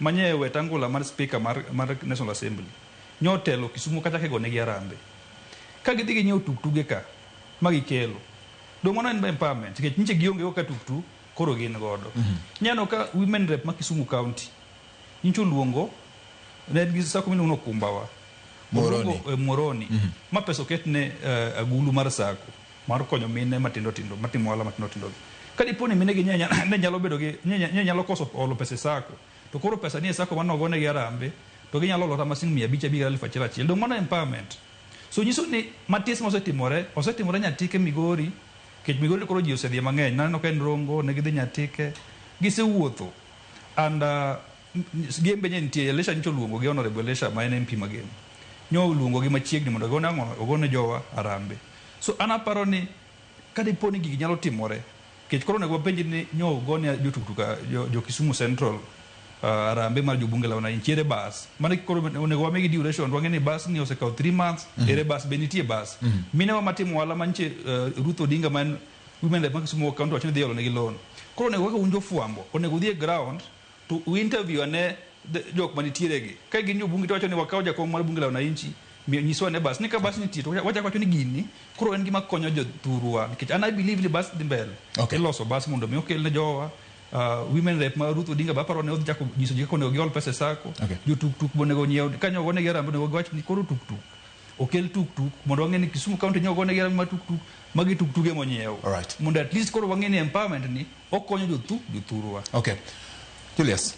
manye Wetangula mar speaker mar, mar National Assembly nyotelo Kisumu kacha kigonegi arambe. Ka gidhi ginyiewo tuktuge ka ma gikelo. Dong mano en empowerment nikech nyiche gionge go ka tuktuk koro gin godo. Nyaneno ka women rep ma Kisumu County nyicha oluongo ne en gi sako miluongo ni Okumbawa. Muhoroni. Oluongo, Muhoroni. Ma pesa oket ne agulu mar sako mar konyo mine matindo tindo matimo ohala matindo tindo gi. Ka dipo ni mine gi ne nyalo bedo gi ne nyalo koso olo pesa e sako to koro pesa ni e sako mane ogonegi arambe to ginyalo olo kata ma siling 500 500 1000 achiel. Dong mano empowerment. So nyiso ni matis mosetimore osetimore Nyatike Migori nikech Migori koro ji osedhiye mang'eny. Naneno ka en Rongo ne gidhi Nyatike gisewuotho and Gembe nye nitie Elisha nyocha oluongo gi Honorable Elisha ma en MP ma Gem. Nyo oluongo gi machiegni mondo ogone ang'o ogone jowa arambe. So an aparo ni ka dipo ni gigi nyalo timore nikech koro onego wapenj ni nyo ogone jotuktuk jo, jo Kisumu Central arambe mar jobunge la wananchi ere bas. Mano koro onego wamigi duration wang'e ni bas ni osekawo 3 months ere bas be nitie bas. Mine wa matimo ohala manche Ruth Odinga ma en women rep ma Kisumu County wacho ni dhi olo negi loan. Koro onego kaka un jofwambo onego udhi e ground to u interview ane jok manitiere gi. Ka gin jobunge to wacho ni wakaw jakom mar bunge la wananchi nyiswa ane bas ni ka bas nitie to wachako wacho ni gini koro en gima konyo jothurwa nikech an I believe ni bas dhi mbele. Iloso bas mondo mi okel ne jowa women rep ma Ruth Odinga be aparo ni odhi chako nyiso ji kaka onego giol pesa e sako. Jotuktuk be onego nyiew kanyo ogonegi arambe onego giwach ni koro tuktuk okel tuktuk mondo wang'e ni Kisumu County nyo ogonegi arambe mar tuktuk magi tuktuge monyiew. Mondo at least koro wang'e ni empowerment ni okonyo jothurwa. Okay. Julius.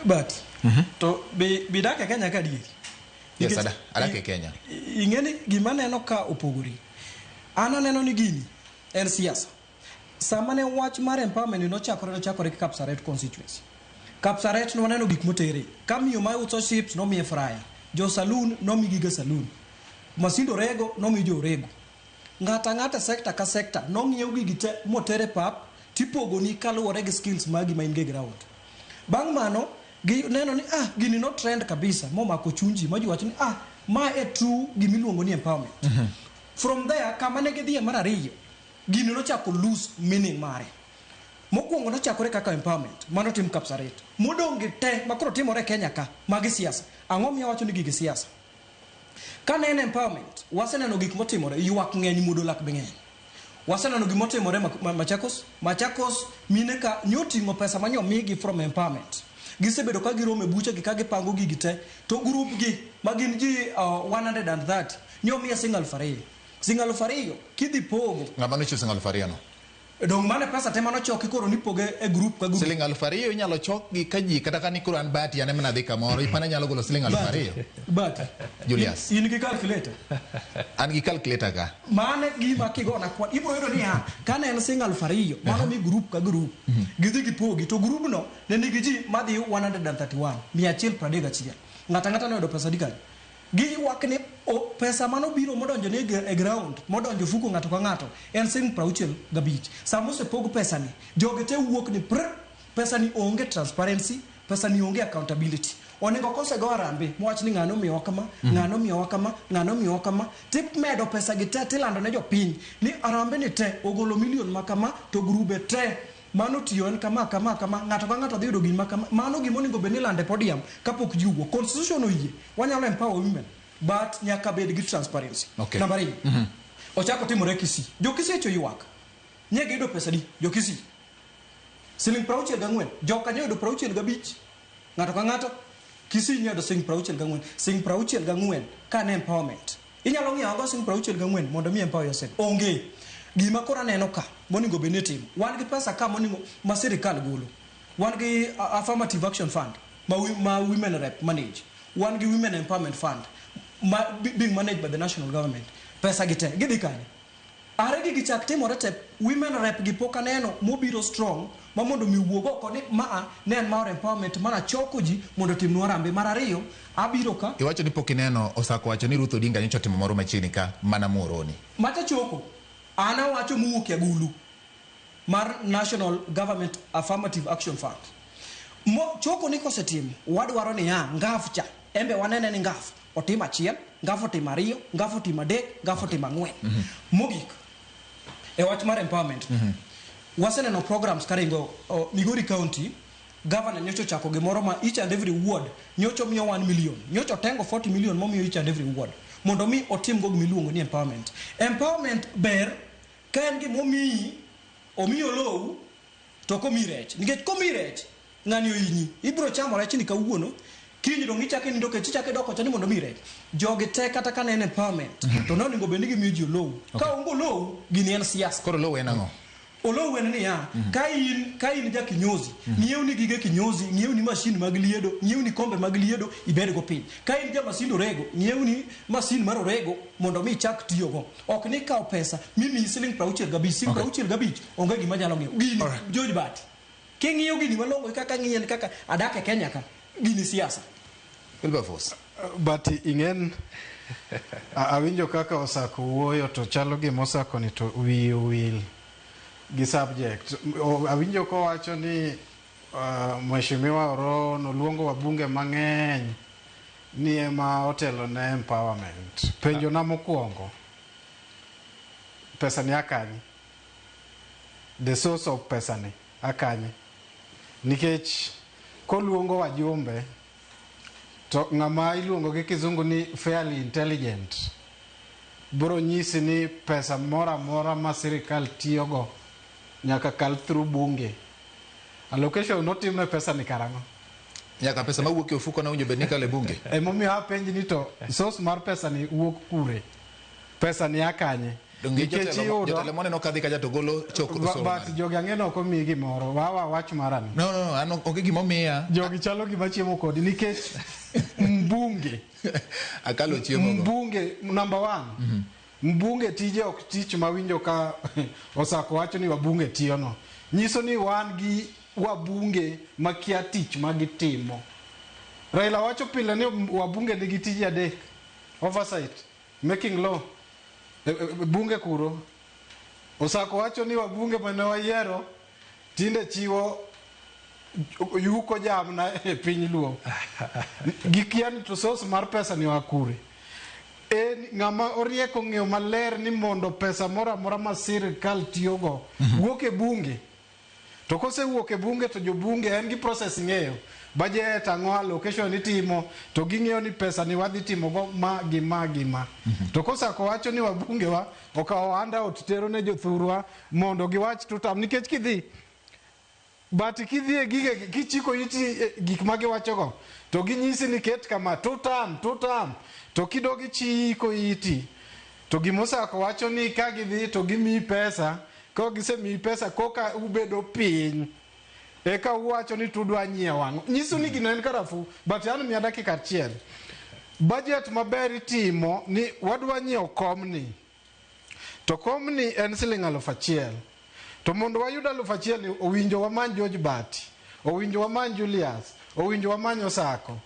But to be bidak e Kenya ka adieri? Yes, adak e Kenya. Ing'e ni gima aneno ka opogore. An aneno ni gini en siasa. Sama ne wach mar empowerment nochakore nochakore gi Kapsaret constituency. Kapsaret nwaneno gik motere. Ka miyo ma uso chips nomiye fryer. Jo saloon nomi gige saloon. Masindo rego nomi jo rego. Ng'ato ang'ata sector ka sector nong'iew gigi te motere pap tipogoni kaluwore gi skills magi ma in go e ground. Bang' mano gi neno ni gini no trend kabisa momako chuny ji ma ji wacho ni ma e true gimiluongo ni empowerment. From there kama ne gidhiye mar ariyo gini nochako lose meaning mare. Mokwongo nochakore kaka empowerment mano tim Kapsaret. Modong' gi te makoro timore e Kenya ka magi siasa. Ang'o miyo awacho ni gigi siasa? Ka ne en empowerment, waseneno gik motimore, ywak ng'eny muodo lak be ng'eny. Waseneno gik motimore Machakos. Machakos mine ka nyoting'o pesa manyomigi from empowerment. Gisebedo ka giromo e buchegi ka gipango gigi te, to group gi ma gin ji 130 nyomiye siling 2,000. Siling 2,000 kidhi pogo. Ng'ama nochiwo siling 2,000 no? Dong' mane pesa te manochoki koro nipoge e group ka group. Siling 2,000 inyalo chok gi ka ji kata ka ni koro an Bahati an ema nadhi kamoro ipana nyalo golo siling 2,000. Bahati. Julius. In gi calculator? An gi calculator ka. Mane gima kigona kwan ibro yudo niya kane en siling 2,000 mano mi group ka group. Gidhi gipogi to group no ne nigi ji madhi 131 131. Ng'ato ang'ata noyudo pesa di kanyo. Giywak ni pesa manobiro modonjo ne e ground modonjo fuko ng'ato ka ng'ato en siling 65. Sama osepog pesa ni jogi te wuok ni pr pesa ni onge transparency, pesa ni onge accountability. Onego kosego arambe mowach ni ng'ano miyowa kama, ng'ano miyowa kama, ng'ano miyowa kama, timedo pesa gi te tilando ne jopiny ni arambe ni te ogolo milion ma kama to grube te mano tiyo en kama kama kama ng'ato ka ng'ato dhi yudo gima kama. Mano gima onego bed ni ilando e podium kapok ji owuok. Constitution oyie wanyalo empower women but nyaka bed gi transparency. Namba ariyo, ochako timore Kisii. Jo Kisii echo ywak. Nye giyudo pesa di jo Kisii? Siling 64. Joka nyoyudo 65. Ng'ato ka ng'ato Kisii nyoyudo siling 64. Siling 64 ka ne empowerment. Inyalo ng'iewo go siling 64 mondo mi empower yourself. Onge. Gima koro aneno ka monego bed ni itimo. Wan gi pesa ka monego ma sirikal golo. Wan gi affirmative action fund ma women rep manage. Wan gi women empowerment fund ma being managed by the national government. Pesa gi te gidhi kanye? Are gigi chak timore te women rep gi pok aneno mobiro strong ma mondo mi wuog oko ni maa ne en mar empowerment mana choko ji mondo otimnwa harambee. Mar ariyo abiro ka Iwacho ni pok ineno Osako wacho ni Ruth Odinga nyocha otimo moro machiegni ka mana Muhoroni. Macha choko an awacho mowuok e agulu. mar National Government Affirmative Action Fund. Mo, choko ni kosetim, wadwaro niya, ngaf cha, embe wanene ni ngaf, otim achiel, ngaf otim ariyo, ngaf otim adek, ngaf otim ang'wen. Mogik, e wach mar empowerment, waseneno programs karingo Migori County, governor nyocha ochako gimoro ma each and every ward nyocha omiyo 1 million, nyocha otengo 40 million momiyo each and every ward mondo mi otim go gimiluongo ni empowerment. Empowerment ber ka en gimomiyi, omiyi olou to ok omiyi rech, nikech komiyi rech ng'ani ohinyi, ibiro chamo rech ni kawuono, kiny dong ichako inindo kech ichako idok kocha ni mondo omiyi rech. Jogi te kata ka ne en empowerment to ne onego bed ni gimiyo ji olou. Ka onge olou, gini en siasa. Koro olou en ang'o? Olou en niya, ka in ja kinyozi, ng'iewni gige kinyozi, ng'iewni masin mag liedo, ng'iewni kombe mag liedo, ibed go piny. Ka in ja masind orego, ng'iewni masin mar orego mondo mi ichak tiyogo. Ok ni kawo pesa mimiyi siling 65, siling 65 onge gima nyalo ng'iewo. Gini, George Bati, king'iyo gini malong'o kaka ng'iyen kaka adak e Kenya ka, gini siasa. Wilberforce. But ing'en awinjo kaka Osako wuoyo to chalo gima Osako ni to wiye owil gi subject. Awinjo kowacho ni Mheshimiwa Oro noluongo wabunge mang'eny ni ema otelo ne empowerment. Penjo na mokwongo, pesa ni akanye? The source of pesa ni akanye? Nikech koluongo wajumbe to ng'ama iluongo gi kizungu ni fairly intelligent biro nyisi ni pesa moro amora ma sirikal tiyogo nyaka kal through bunge. Allocation notimne pesa ni karang'o? Nyaka pesa mawuok e ofuko na winjo bed ni kalo e bunge. Emomiyo apenji ni to source mar pesa ni wuok kure? Pesa ni akanye? Donge Nikech iyudo jotelo moneno kadhi kacha to golo chok osuru But jogi ang'e ni ok omiyi gimoro. Wawa wach marani. No, no, no, an onge gima omiya. Jogi chalo gima chiemo kodi nikech mbunge. Akalo chiemo go. Mbunge number 1. Mbunge tije ok tich mawinjo ka Osako wacho ni wabunge tiyo no. Nyiso ni wan gi wabunge makia tich magitimo. Raila wacho pile ni wabunge nigi tije adek. Oversight, making law, bunge kuro. Osako wacho ni wabunge mane wayiero tinde chiwo yuko jamna e piny Luo. Gikia ni to source mar pesa ni wakure. En ng'ama orieko ng'eyo maler ni mondo pesa moro amora ma sirikal tiyogo wuok e bunge. To kosewuok e bunge to jobunge en gi process ng'eyo. Budget ang'o, allocation itimo, to ging'eyo ni pesa ni wadhi timo go ma gi ma gi ma. To kosako wacho ni wabunge wa okawo handout tero ne jothurwa mondo giwach tutam nikech kidhi but kidhi e gige kichiko iti gik ma giwachogo to ginyisi ni ket kama tutam tutam to kidog ichiko iti to gimosako wacho ni ka gidhi to gimiyi pesa ka gisemiyi pesa koka ubedo piny eka uwacho ni tudwa nyiewo ang'o nyiso ni gino en karafuu but an miya dakika achiel budget maber itimo ni wadwa nyiewo komni to komni en siling 1000 to mondo wayud 1000 ni owinjo wamany George Bati owinjo wamany Julius owinjo wamany Osako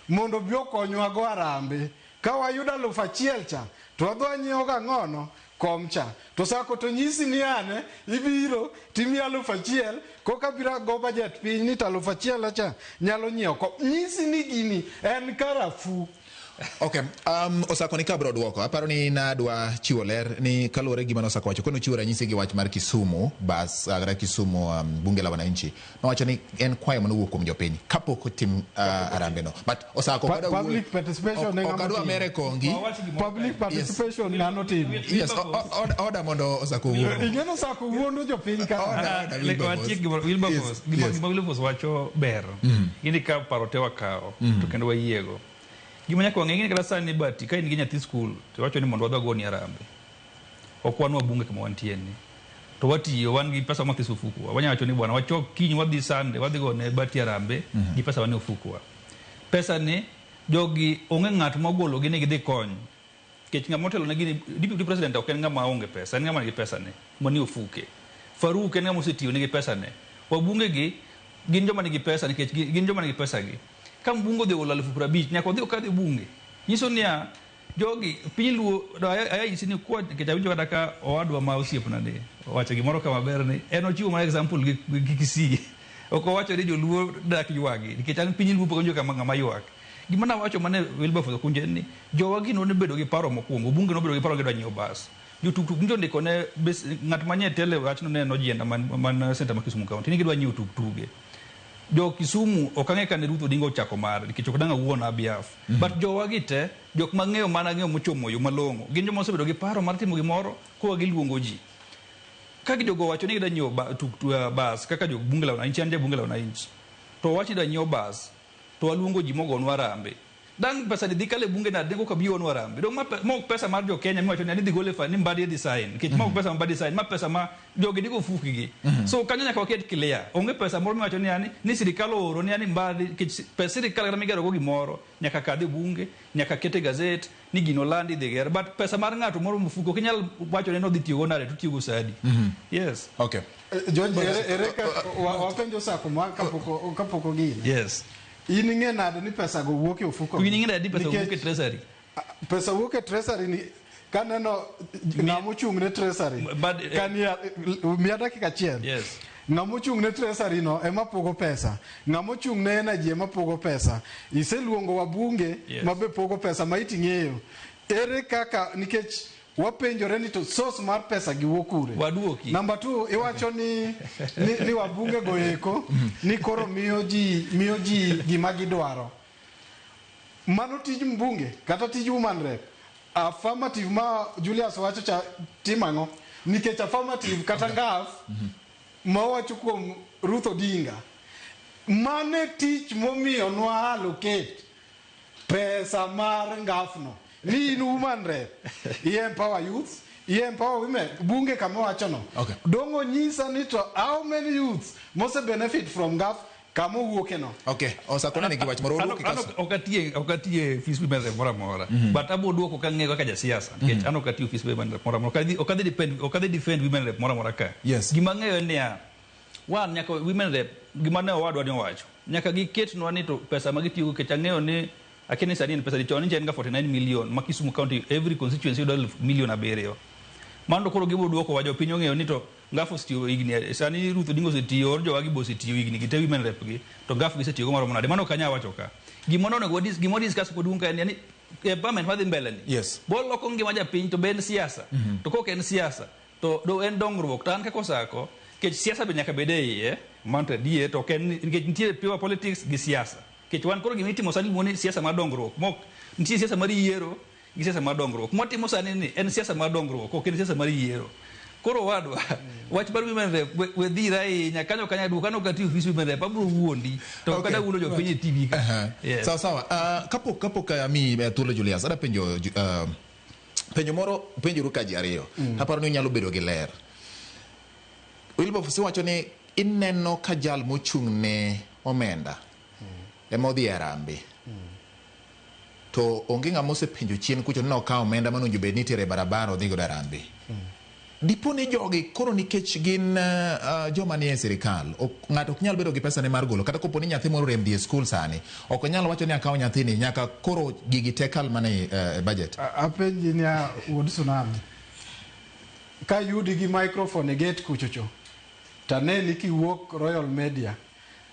mondo obi okonywa go arambe ka wayudo 1000 cha to wadwa nyiewo gang'ono kom cha to Sako to nyisi ni ane ibiro timiya 1000 koka biro go budget piny ni to 1000 cha nyalo nyiewo kom nyisi ni gini en karafuu. Okay, Osako ni kabro duoko. Aparo ni nadwa chiwo ler ni kaluwore gi gima Osako wacho. Kono chiwo ranyisi gi wach mar Kisumu, bas kata Kisumu bunge la wananchi. Nowacho ni en kwayo manowuok kuom jopiny kapok otim harambee no. But Osako kada wuoyo Public participation ne ok ng'ama adwa timo. mere kongi. Public participation ng'ano timo. Yes, order mondo Osako owuo. Ing'eno Osako wuondo jopiny ka. Order, Wilberforce. Wilberforce, gima Wilberforce wacho ber. Gini ka paro te wakawo to kendo wayiego. Gima nyaka wang'e ni kata sani Bati ka in gi nyathi skul to iwacho ni mondo wadhi wagoni harambee. Ok wan wabunge kama wantie ni. To watiyo wan gi pesa mathiso ofukuwa. Wanyalo wacho ni bwana wachok kiny wadhi Sunday wadhi gone Bati harambee gi pesa manie ofukuwa. Pesa ni jogi onge ng'at mogolo gi ni gidhi kony. Nikech ng'ama otelo ne gini deputy president ok en ng'ama onge pesa, en ng'ama nigi pesa ne manie ofuke. Faruk en ng'ama osetiyo nigi pesa ne. Wabunge gi gin joma nigi pesa nikech gin joma nigi pesa gi. Ka mbunge odhi ogolo 50,000 nyaka odhi okadh e bunge. Nyiso niya Jogi piny Luo do aya nyisi ni kwa nikech awinjo kata ka owadwa ma osiepna ni owacho gimoro ka maber ni en ochiwo mana example gi Kisii. Ok owacho ni joluo dak ywagi nikech an piny Luo pok awinjo kama ng'ama ywak. Gima nawacho mane Wilberforce Okunje en ni jowa gi nobedo gi paro mokwongo, bunge nobedo gi paro gidwa nyiewo bas. Jotuktuk nyocha ondiko ne ng'at manye tele wachno ne en Ojienda man center ma Kisumu County ni gidwa nyiewo tuktuge. Jo Kisumu ok ang'e kane Ruth Odinga ochako mare nikech ok dang' awuo on her behalf. But jowa gi te jok mang'eyo mana ng'eyo mochomo yo malong'o gin joma osebedo gi paro mar timo gimoro koa giluongo ji. Ka jogo owacho ni gidwa nyiewo bas kaka jo bunge la wananchi an ja bunge la wananchi to owach ni idwa nyiew bas to waluongo ji mogonwa harambee. Dang' pesa ni dhi kalo e bunge nade koka bi onwa harambee. Dong' ma ok pesa mar jo Kenya miwacho ni idhi gol e fund ni Mbadi dhi sign nikech ma ok pesa ma Mbadi sign ma pesa ma jogi dhi go fukgi. So kanyo nyaka waket clear. Onge pesa moro miwacho ni yani ni sirikal ooro ni yani Mbadi nikech pes sirikal kata migero go gimoro nyaka kadh e bunge nyaka ket e gazette ni gino landi idhi ger but pesa mar ng'ato moro mofuko ok inyal wacho ni nodhi tiyogo nade to otiyogo sa adi. Yes. Okay. George, ere ka wapenjo Sako ma kapok ogine. Yes. In ing'e nade ni pesa go wuok e ofuko? In ing'e nade ni pesa wuok e treasury? Pesa wuok e treasury ni kaneno ng'ama ochung' ne treasury. Kania miya dakika achiel. Yes. Ng'ama ochung' ne treasury no ema pogo pesa. Ng'ama ochung' ne energy ema pogo pesa. Iseluongo wabunge ma be pogo pesa ma iting'eyo. Ere kaka nikech wapenjore ni to source mar pesa gi wuok kure? Waduoki. Number 2 iwacho ni wabunge go eko ni koro miyo ji gima gidwaro. Mano tij mbunge kata tij woman rep. Affirmative ma Julius wacho cha timo ang'o? Nikech affirmative kata ngaf ma wacho kuom Ruth Odinga. Mane tich momiyo nwa allocate pesa mar ngafno. Ni in woman rep, i empower youth, i empower women. Bunge kama wacho no. Okay. Dongo nyisa ni to how many youths mose benefit from ngaf kama owuoke no. Okay, osakona nigi wach moro Ano ok atiye ofis women rep moro amora. But abo duoko kang'eyo kaka jasiasa nikech an ok atiyo ofis women rep moro amora. Ok adhi defend women rep moro amora ka. Yes. Gima ang'eyo en niya, one nyaka women rep gima ne owadwa ni owacho nyaka giketnwa ni to pesa ma gitiyogo nikech ang'eyo ni akia ni sani en pesa di chon en ga 49 million ma Kisumu County every constituency yudo milion 7. Mano to koro gibiro duoko wa jopiny ong'eyo ni to ngaf osetiyo higni sani Ruth Odinga osetiyo or jowagi be osetiyo higni gi te women rep gi to ngaf gisetiyogo maromo nade mano ok anyal wacho ka. Gima onego gima discuss maduong' ka en ni empowerment madhi mbele ni. Yes. Boloko ngima japiny to be en siasa. To kok en siasa to do en dongruok to an kaka Osako nikech siasa be nyaka bed e iye mano to adier to ok en nikech nitie pure politics gi siasa. Nikech wan koro gima itimo sani iluongo ni siasa mar dongruok mok nitie siasa mar yiero gi siasa mar dongruok. Mwatimo sani ni en siasa mar dongruok ok en siasa mar yiero. Koro wadwa wach mar women rep we dhir ahinya kanyo kanya duok an ok atiyo ofis women rep abiro wuondi to ok adwa wuondo jopiny e TV ka. Yes. Sawa sawa. Kapok ami thuolo Julius, adwa penjo penjo moro penjoru ka ji ariyo. Aparo ni unyalo bedo gi ler. Wilberforce wacho ni ineno ka jal mochung' ne omenda ema odhi e harambee. To onge ng'ama osepenjo chien kucho ni nokawo omenda mane owinjo bed ni itere e barabara odhi godo harambee. Dipo ni jogi koro nikech gin joma nie sirikal, ng'ato ok nyal bedo gi pesa ne mar golo kata kopo ni nyathi moro orem dhi e skul sani, ok onyal wacho ni akawo nyathini nyaka koro gigi te kal mana e budget. Apenji niya wuod Tsunami. Ka yudi gi microphone e gate kuchocho, taneni kiwuok Royal Media.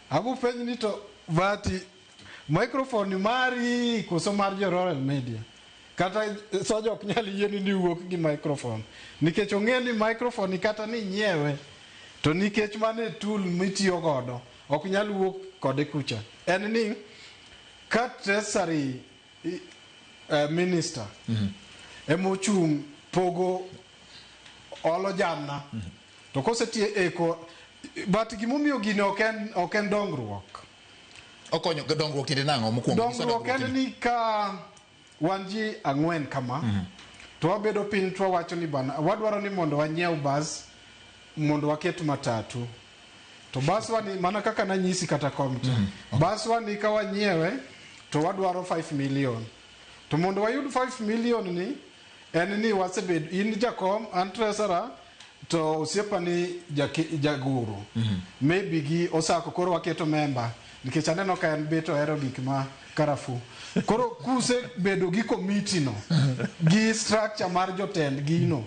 Abo penj ni to Vati microphone mari koso mar jo Royal Media. Kata soja ok nyal yieni ni iwuok gi microphone. Nikech ong'e ni microphone kata ni nyiewe to nikech mano e tool mitiyo godo ok nyal wuok kode kucha. En ni ka treasury minister emochung' pogo olo jamna to kosetie eko but gimomiyo gini ok en dongruok. Okonyo dongruok tiende nang'o mokwongo? Dongruok en ni ka wan ji 4 kama to wabedo piny to wawacho ni bana wadwaro ni mondo wanyiew bas mondo waket matatu to bas wani mana kaka nanyisi kata komcha bas wani ka wanyiewe to wadwaro 5 million to mondo wayud 5 million ni en ni wasebedo in jakom an treasurer to osiepa ni jaguru maybe gi Osako koro waketo member Nikech aneno ka en bet ohero gik ma karafuu. Koro kusebedo gi komiti no, gi structure mar jotend gino,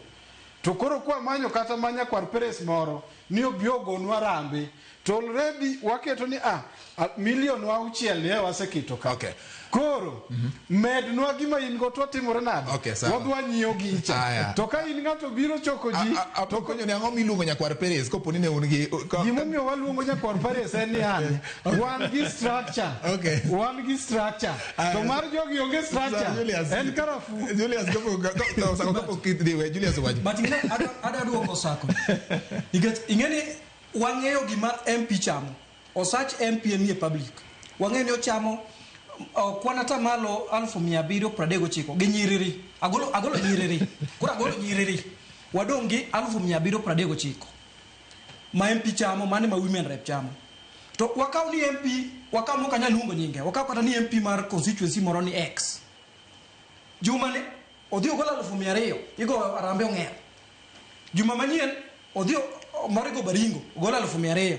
to koro kwamanyo kata ma nyakwar Peres moro ni obi ogonwa rambe, to already waketo ni milion 6 ni e waseketo ka. Koro mednwa gima in go to watimore nade? Okay, sawa. Wadwa nyiewo gicha. Aya. To ka in ng'ato biro choko ji to konyo ni ang'o miluongo nyakwar Perez kopo ni ne un gi Gimomiyo waluongo nyakwar Perez en ni an wan gi structure. Okay. Wan gi structure. To mar jogi onge structure. Julius, En karafuu. Julius kapo Sako kapo kidhi Julius owacho. But ing'e adwa duoko Sako. Nikech ing'e ni wang'eyo gima MP chamo. Osach MP en nie public. Wang'eyo ni ochamo kwan atamalo 739,000 gi nyiriri. Agolo nyiriri. Koro agolo nyiriri. Wadong' gi 739,000. Ma MP chamo, mane ma women rep chamo. To wakaw ni MP, wakaw mok anyal luongo nyinge, wakaw kata ni MP mar constituency moro ni X. Juma ni odhi ogolo 200,000, igoyo arambe ong'er. Juma manyien odhi moro igo Baringo, ogolo 200,000.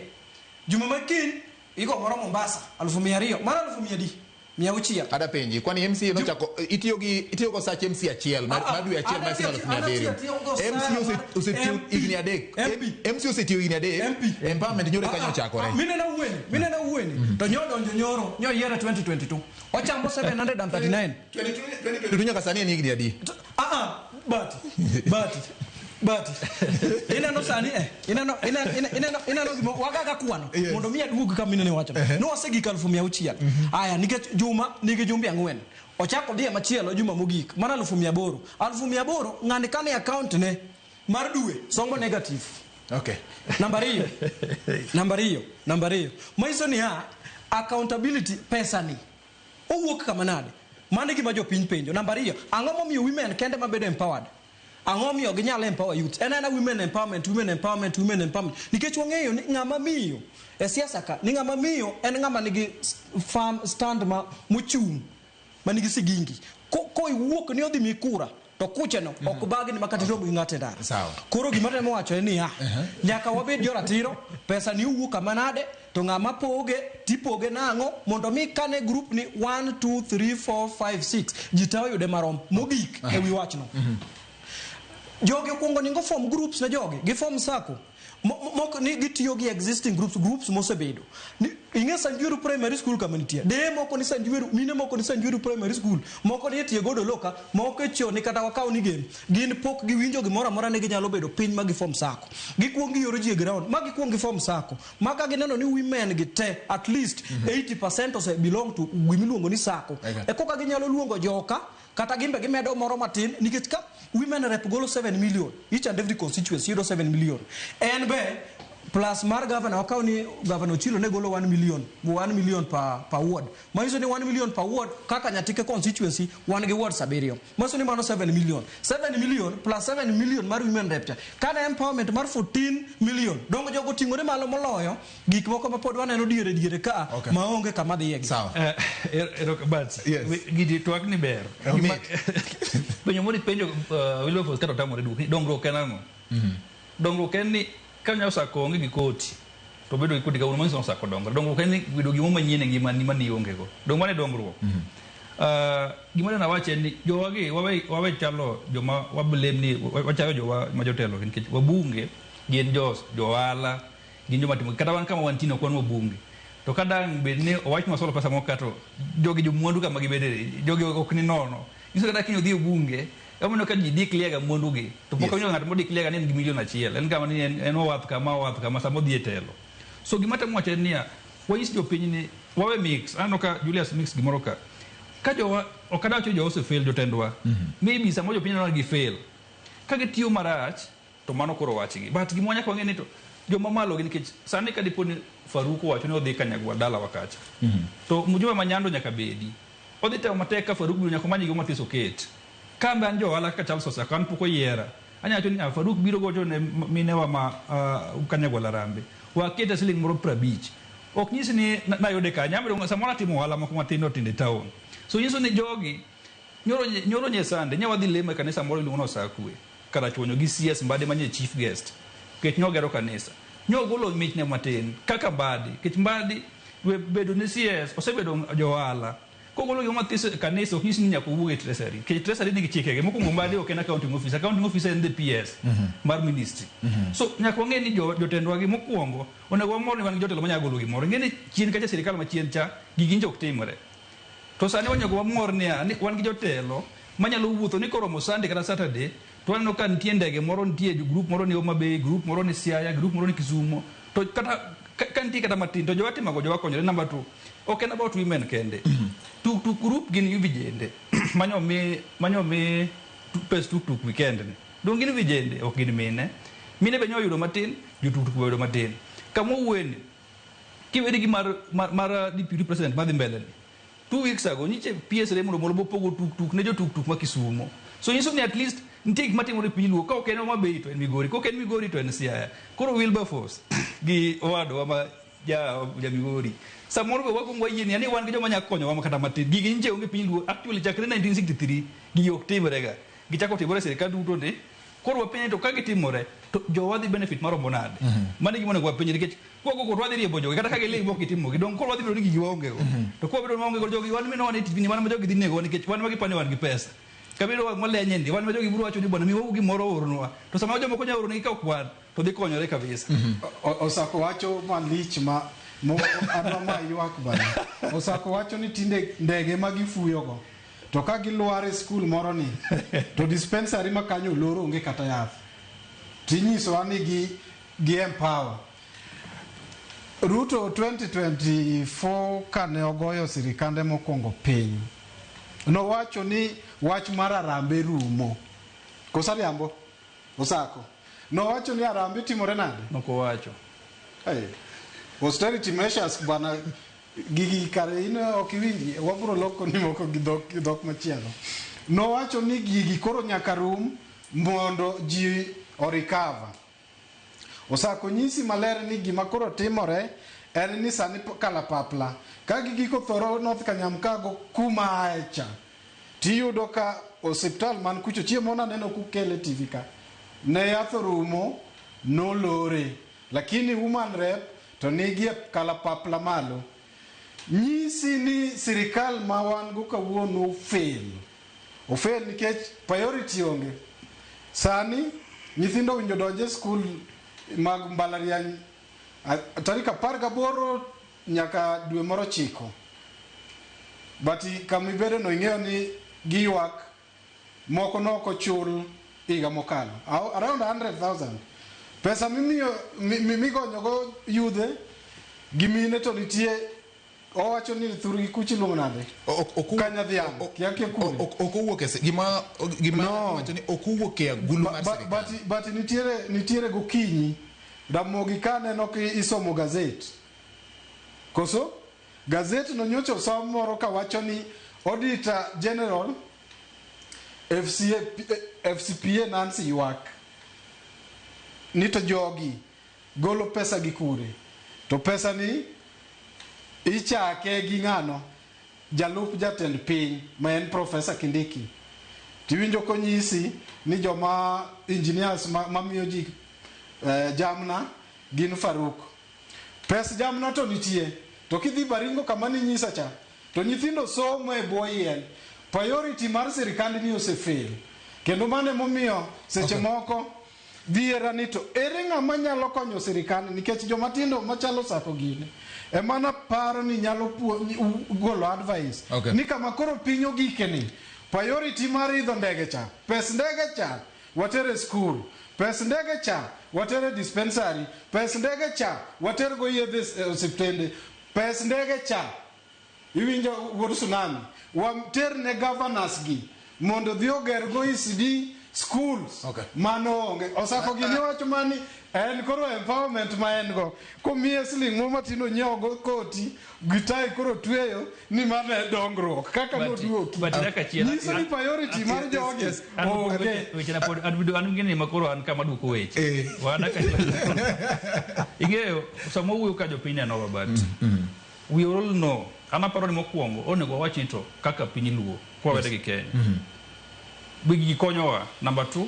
Juma makiny igo moro Mombasa, 200,000. Mano 600,000? 600. Ada penji, kwani MC nochako itiyo gi itiyo go sach MC achiel mar dwe achiel mar 700,000. MC osetiyo higni 3. MC osetiyo higni 3. Empowerment nyoro kanyo ochakore. Minena wueni to nyo donjo nyoro nyo yiere 2022 ochamo 739 2022 nyaka sani en higni adi? But ineno sani ineno gima wagaga kwano mondo mi aduog kama minene wacho no wasegik 600,000. Aya, nikech juma nigi jumbe 4 ochako dhi e machielo juma mogik mana 800,000. 800,000 ng'ani kane account ne mar dwe somo negative. Okay. Namba ariyo manyiso ni accountability pesa ni owuok kama nade? Mano e gima jopiny penjo. Namba ariyo, ang'o momiyo women kende mabedo empowered? Ang'o miyo ginyalo empower youth? En aena women empowerment, women empowerment, women empowerment. Nikech wang'eyo ni ng'ama miyo e siasa ka, ni ng'ama miyo en ng'ama nigi farm stand ma mochung' ma nigi sigingi. Koiwuok ni odhi mi kura, to kucheno ok bagni ma kata iromo gi ng'ato e ndara. Koro gima temo wacho en niya, nyaka wabed joratiro, pesa ni owuok kama nade, to ng'ama poge, tipoge nang'o, mondo mi kane group ni 1, 2, 3, 4, 5, 6, ji te oyude marom. Mogik e wi wachno. Jogi okuongo ningo form groups ne jogi, gi form sacco. Moko ni gitiyo gi existing groups mosebedo. Ing'e Sanjueru Primary School kama nitie. Deye moko ni Sanjueru, mine moko ni Sanjueru Primary School, moko ni e tie godo loka, moko e chio ni kata wakaw ni game. Gin pok giwinjo gimoro amora ni ginyalo bedo piny ma giform sacco. Gikuong gioro ji e ground, ma gikuong giform sacco. Ma ka gineno ni women gi te at least 80% ose belong to gimiluongo ni sacco. E koka ginyalo luongo joka kata gimbe gimedo moro matin nikech ka women rep golo 7 million each and every constituency yudo 7 million. En be plus mar governor wakaw ni governor Ochilo ne golo 1 million, 1 million per ward. Manyiso ni 1 million per ward kaka Nyatike constituency wan gi wards 7. Manyiso ni mano 7 million. 7 million plus 7 million mar women rep cha. Kana empowerment mar 14 million. Dongo jogo ting'ore malo moloyo gik moko ma pod waneno diere diere ka maonge kama dhiye gi. But gidi twak ni ber. Penjo moro ipenjo Wilberforce kata otamore duoko ni dongruok en ang'o? Dongruok en ni ka Nyasako onge gi koti to bedo gi koti kawuono manyiso ni osako dongore. Dongruok en ni yudo gimoro manyien e ngimani mane ionge go. Dong mano e dongruok. Gima dana wach en ni jowa gi wawe chalo joma wa blame ni wachayo jowa ma jotelo nikech wabunge gin jo ohala gin joma timo kata wan kama wantie ok wan wabunge. To ka dang' bed ni owach ni wasolo pesa moko kato jogi jomwandu kama gibede jogi ok ni nono. Nyiso kata kiny odhi e bunge emomiyo ka ji declare ga mwandu gi to pok awinjo ng'at mo declare ga ni en gi milion 1. En kama ni en owath kama sama odhi e telo. So gima temo wacho en niya, wanyis jopiny ni wawe mix. Aneno ka Julius mix gimoro ka. Ka jowa ok adwa wacho jowa osefail jotendwa. Maybe samoro jopiny neno ni gifail. Ka gitiyo marach to mano koro wachgi. But gima nyaka wang'e ni to joma malo gi nikech sani ka dipo ni Faruk owacho ni odhi Kanyagwa dalawa kacha. To mjumbe ma Nyando nyaka bedi. Odhi temo matek ka Faruk biro nyaka omany gima mathiso oket. Ka an jo ohala kaka Charles Osaka an pok oyiera. Anyalo wacho ni Faruk biro gocho ne minewa ma Kanyagwa Larambe. Wakete siling moro 50. Ok nyis ni nayude kanyo. Ambe samoro atimo ohala moko matindo tindo e town. So nyiso ni jogi nyoro nye Sunday nya wadhi lemo e kanisa moro iluongo ni Osakwe. Karachuonyo gi CS Mbadi manye chief guest. Nikech nyogero kanisa. Nyogolo michne matin kaka Mbadi. Nikech Mbadi We bedo ni CS osebedo johala. Kogolo gima mathis e kanisa ok nyis ni nyaka owuog e treasury. Nikech treasury nigi chikege. Mokwongo Mbadi ok en accounting officer. Accounting officer en the PS mar ministry. So nyaka wang'e ni jotendwa gi mokwongo onego wamor ni wan gi jotelo manyalo golo gimoro. Ing'e ni chien kacha sirikal machien cha gigi nyicha ok timre. To sani onego wamor niya ni wan gi jotelo manyalo wuotho ni koromo Sunday kata Saturday to waneno ka nitie ndege moro nitie group moro ni Homa Bay, group moro ni Siaya, group moro ni Kisumo. To kata ka nitie kata matin to jowa timogo jowa konyore. Number 2, ok en about women kende. Tuk tuk group gin vijende manyo mi pes tuk tuk weekend ni. Dong gin vijende ok gin mine. Mine be nyo yudo matin, jotuk tuk be yudo matin. Kama owuoye kiweri gi mar deputy president madhi mbele ni. 2 weeks ago nyiche PS Raymond Omolo bopogo tuk tuk ne jotuk tuk ma Kisumo. So nyiso ni at least nitie gik matimore e piny Luo. Ka ok en Homa Bay to en Migori, ka ok en Migori to en Siaya. Koro Wilberforce gi owadwa ma ja Migori. Samoro be wakwongo wayie ni wan gi joma nyalo konyowa kata matin. Gigi nyiche onge e piny Luo. Actually chakre 1963 gigi ok timre ga. Gichako timore e sirikal duto ni. Koro wapenje to ka gitimore to jowa dhi benefit maromo nade? Mano e gima onego wapenje nikech kwago kod wadhi riembo jogi kata ka giling mok gitimo gi dong koro wadhi bedo ni gigi waonge go. To kwa bedo maonge go jogi wan mino wan e TV ni wan ma jogi dhi nego nikech wan ma gipani wan gi pesa. Kabiro wang' malenye ndi wan ma jogi biro wacho ni bwana miwa gimoro oornwa. To sama jomoko nyalo oronegi ka ok wan to dhi konyore kabisa. Osako wacho malich ma adwa ma ywak bana. Osako wacho ni tinde ndege ma gifuyogo to ka gilwar e skul moro ni to dispensary ma kanyo olor onge kata yath. Tinyisowa ni gi empower. Ruto 2024 kane ogoyo sirikande mokwongo piny, nowacho ni wach mar Harambee rumo. Koso ariambo? Osako. Nowacho ni Harambee timore nade? Nokowacho. Hey, austerity measures bwana gigi kare in ok iwinji, wabro loko ni moko gi dhok machielo. Nowacho ni gigi koro nyaka rum mondo ji o-recover. Osako nyisi maler ni gima koro timore en ni sani kalapapla ka gigiko thoro North Kanyamkago kuma ae cha tiyudo ka osiptal man kucho chiemo naneno kukele TV ka ne yath orumo nolore, lakini woman rep to nigi e kalapapla malo. Nyisi ni sirikal ma wan go kawuono fail. Ofail nikech priority onge. Sani nyithindo owinjo donje e skul mag mbalariany tarik 18 nyaka dwe mar 9. But kama ibedo no ing'eyo ni giywak moko nok ochul higa mokalo. Around 100,000. Pesa mimiyo migonyogo yudhe gi mine to nitie owacho ni thurgi kuchi iluongo nade? Kanya dhiang'. Kia kia kure. Ok owuok e gima wacho ni ok owuok e agulu mar sirikal. But nitiere gokinyi. Ramogi ka aneno ki isomo gazet. Koso? Gazet no nyocha osom moro kawacho ni Auditor General FCPA Nancy ywak ni to jogi golo pesa gi kure. To pesa ni ichake gi ng'ano? Jalup jatend piny ma en Professor Kindiki. Tiwinjo konyisi ni joma engineers mamiyo ji jamna gin Faruk. Pes jamna to nitie. To kidhi Baringo kama ninyisa cha, to nyithindo somo e bwo yien. Priority mar sirikand ni osefail. Kendo mano emomiyo seche moko dhiera ni to ere ng'ama nyalo konyo sirikand nikech joma tindo machalo Sako gini emana paro ni nyalo golo advice. Ni kama koro piny ogike ni priority mar idho ndege cha, pes ndege cha watere skul, pes ndege cha watere dispensary, pes ndege cha water go yedhe e osiptende, pes ndege cha iwinjo wuod tsunami water ne governors gi mondo dhi oger go ECD schools. Mano onge. Osako gini wacho mani en koro empowerment ma en go komiye siling mo matin onyiewo go koti gi tai koro tweyo ni mano e dongruok kaka noduoki. Nyiso ni priority mar jogi onge. Weche pod an gini ma koro an kama duoko weche. Wan ing'eyo sama wuoyo ka jopiny nenowa but we all know an aparo ni mokwongo onego wawach ni to kaka piny Luo kwa wede gi Kenya. Gigi konyowa. Number 2,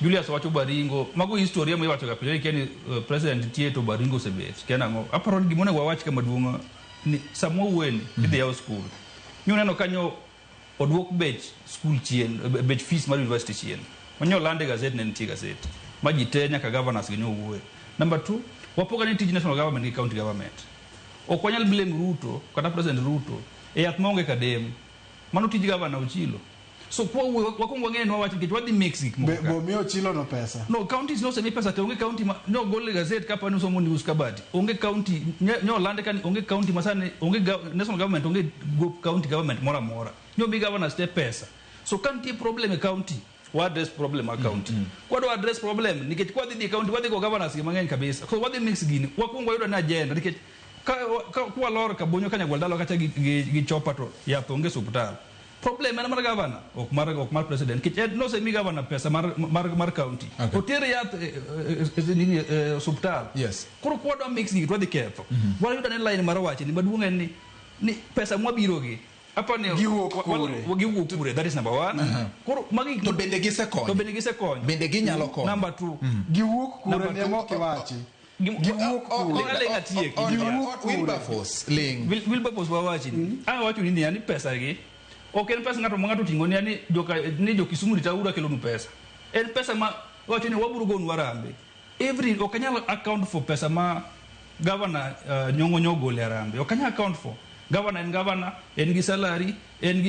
Julius wacho Baringo, mago historia miwacho ga pile kia ni president nitie to Baringo osebet. Kia nang'o? Aparo ni gima onego wawach ka maduong' ni sama wawuoyeni idhi yaw skul. Nyo neno kanyo oduok bech skul chien, bech fees mar university chien. Manyo lande gazet ne nitie gazet. Ma ji te nyaka governors gi nyo wuoye. Number 2, wapoga ni tij national government gi county government. Ok wanyal blame Ruto kata President Ruto e yath maonge kadem. Mano tij governor Ochilo. So kwa wakwongo wang'e ni wawach nikech wadhi mix gik moko Be ka. bo miyo Ochilo no pesa. No, counties nosemi pesa te onge county ma no gol e gazet kapa ni somo news kabati. Onge county nyo lande ka ni onge county masani onge national government onge go county government moro amora. Nyo mi governors te pesa. So ka nitie problem e county, wa address problem e county. Kwadwa address problem nikech kwa dhi e county wadhi go governors gi mang'eny kabisa. So wadhi mix gini, wakwongo wayudo ni agenda nikech ka kwalor Kabonyo Kanyagwal dalo kacha gi chopa to yath onge osiptal. Problem en mar governor, ok mar president. Nikech en nosemi governor pesa mar county. Okay. Oter yath nini osiptal. Koro kwadwa mix gigi to wadhi ketho. Wayudo ni line mar wacho ni maduong' en ni pesa mwabiro gi apani Giwuok kure. Giwuok kure, that is number one. Koro magi To bende gisekonyo? To bende gisekonyo? Bende ginyalo konyo? Number two. Giwuok kure Number ne two. mok iwachi. Giwuok kure. Ling atieki. Giwuok kure. Wilberforce, ling. Wilberforce wawachi ni. Awacho ni niya ni pesa gi ok en pesa ng'ato ma ng'ato oting'o ni ni joka ni jo Kisumu ritaura kelonu pesa. En pesa ma wacho ni wabiro gonu harambee. Every ok anyal account for pesa ma governor Nyong'o nyogolo e harambee. Ok anyal account for. Governor en governor, en gi salary, en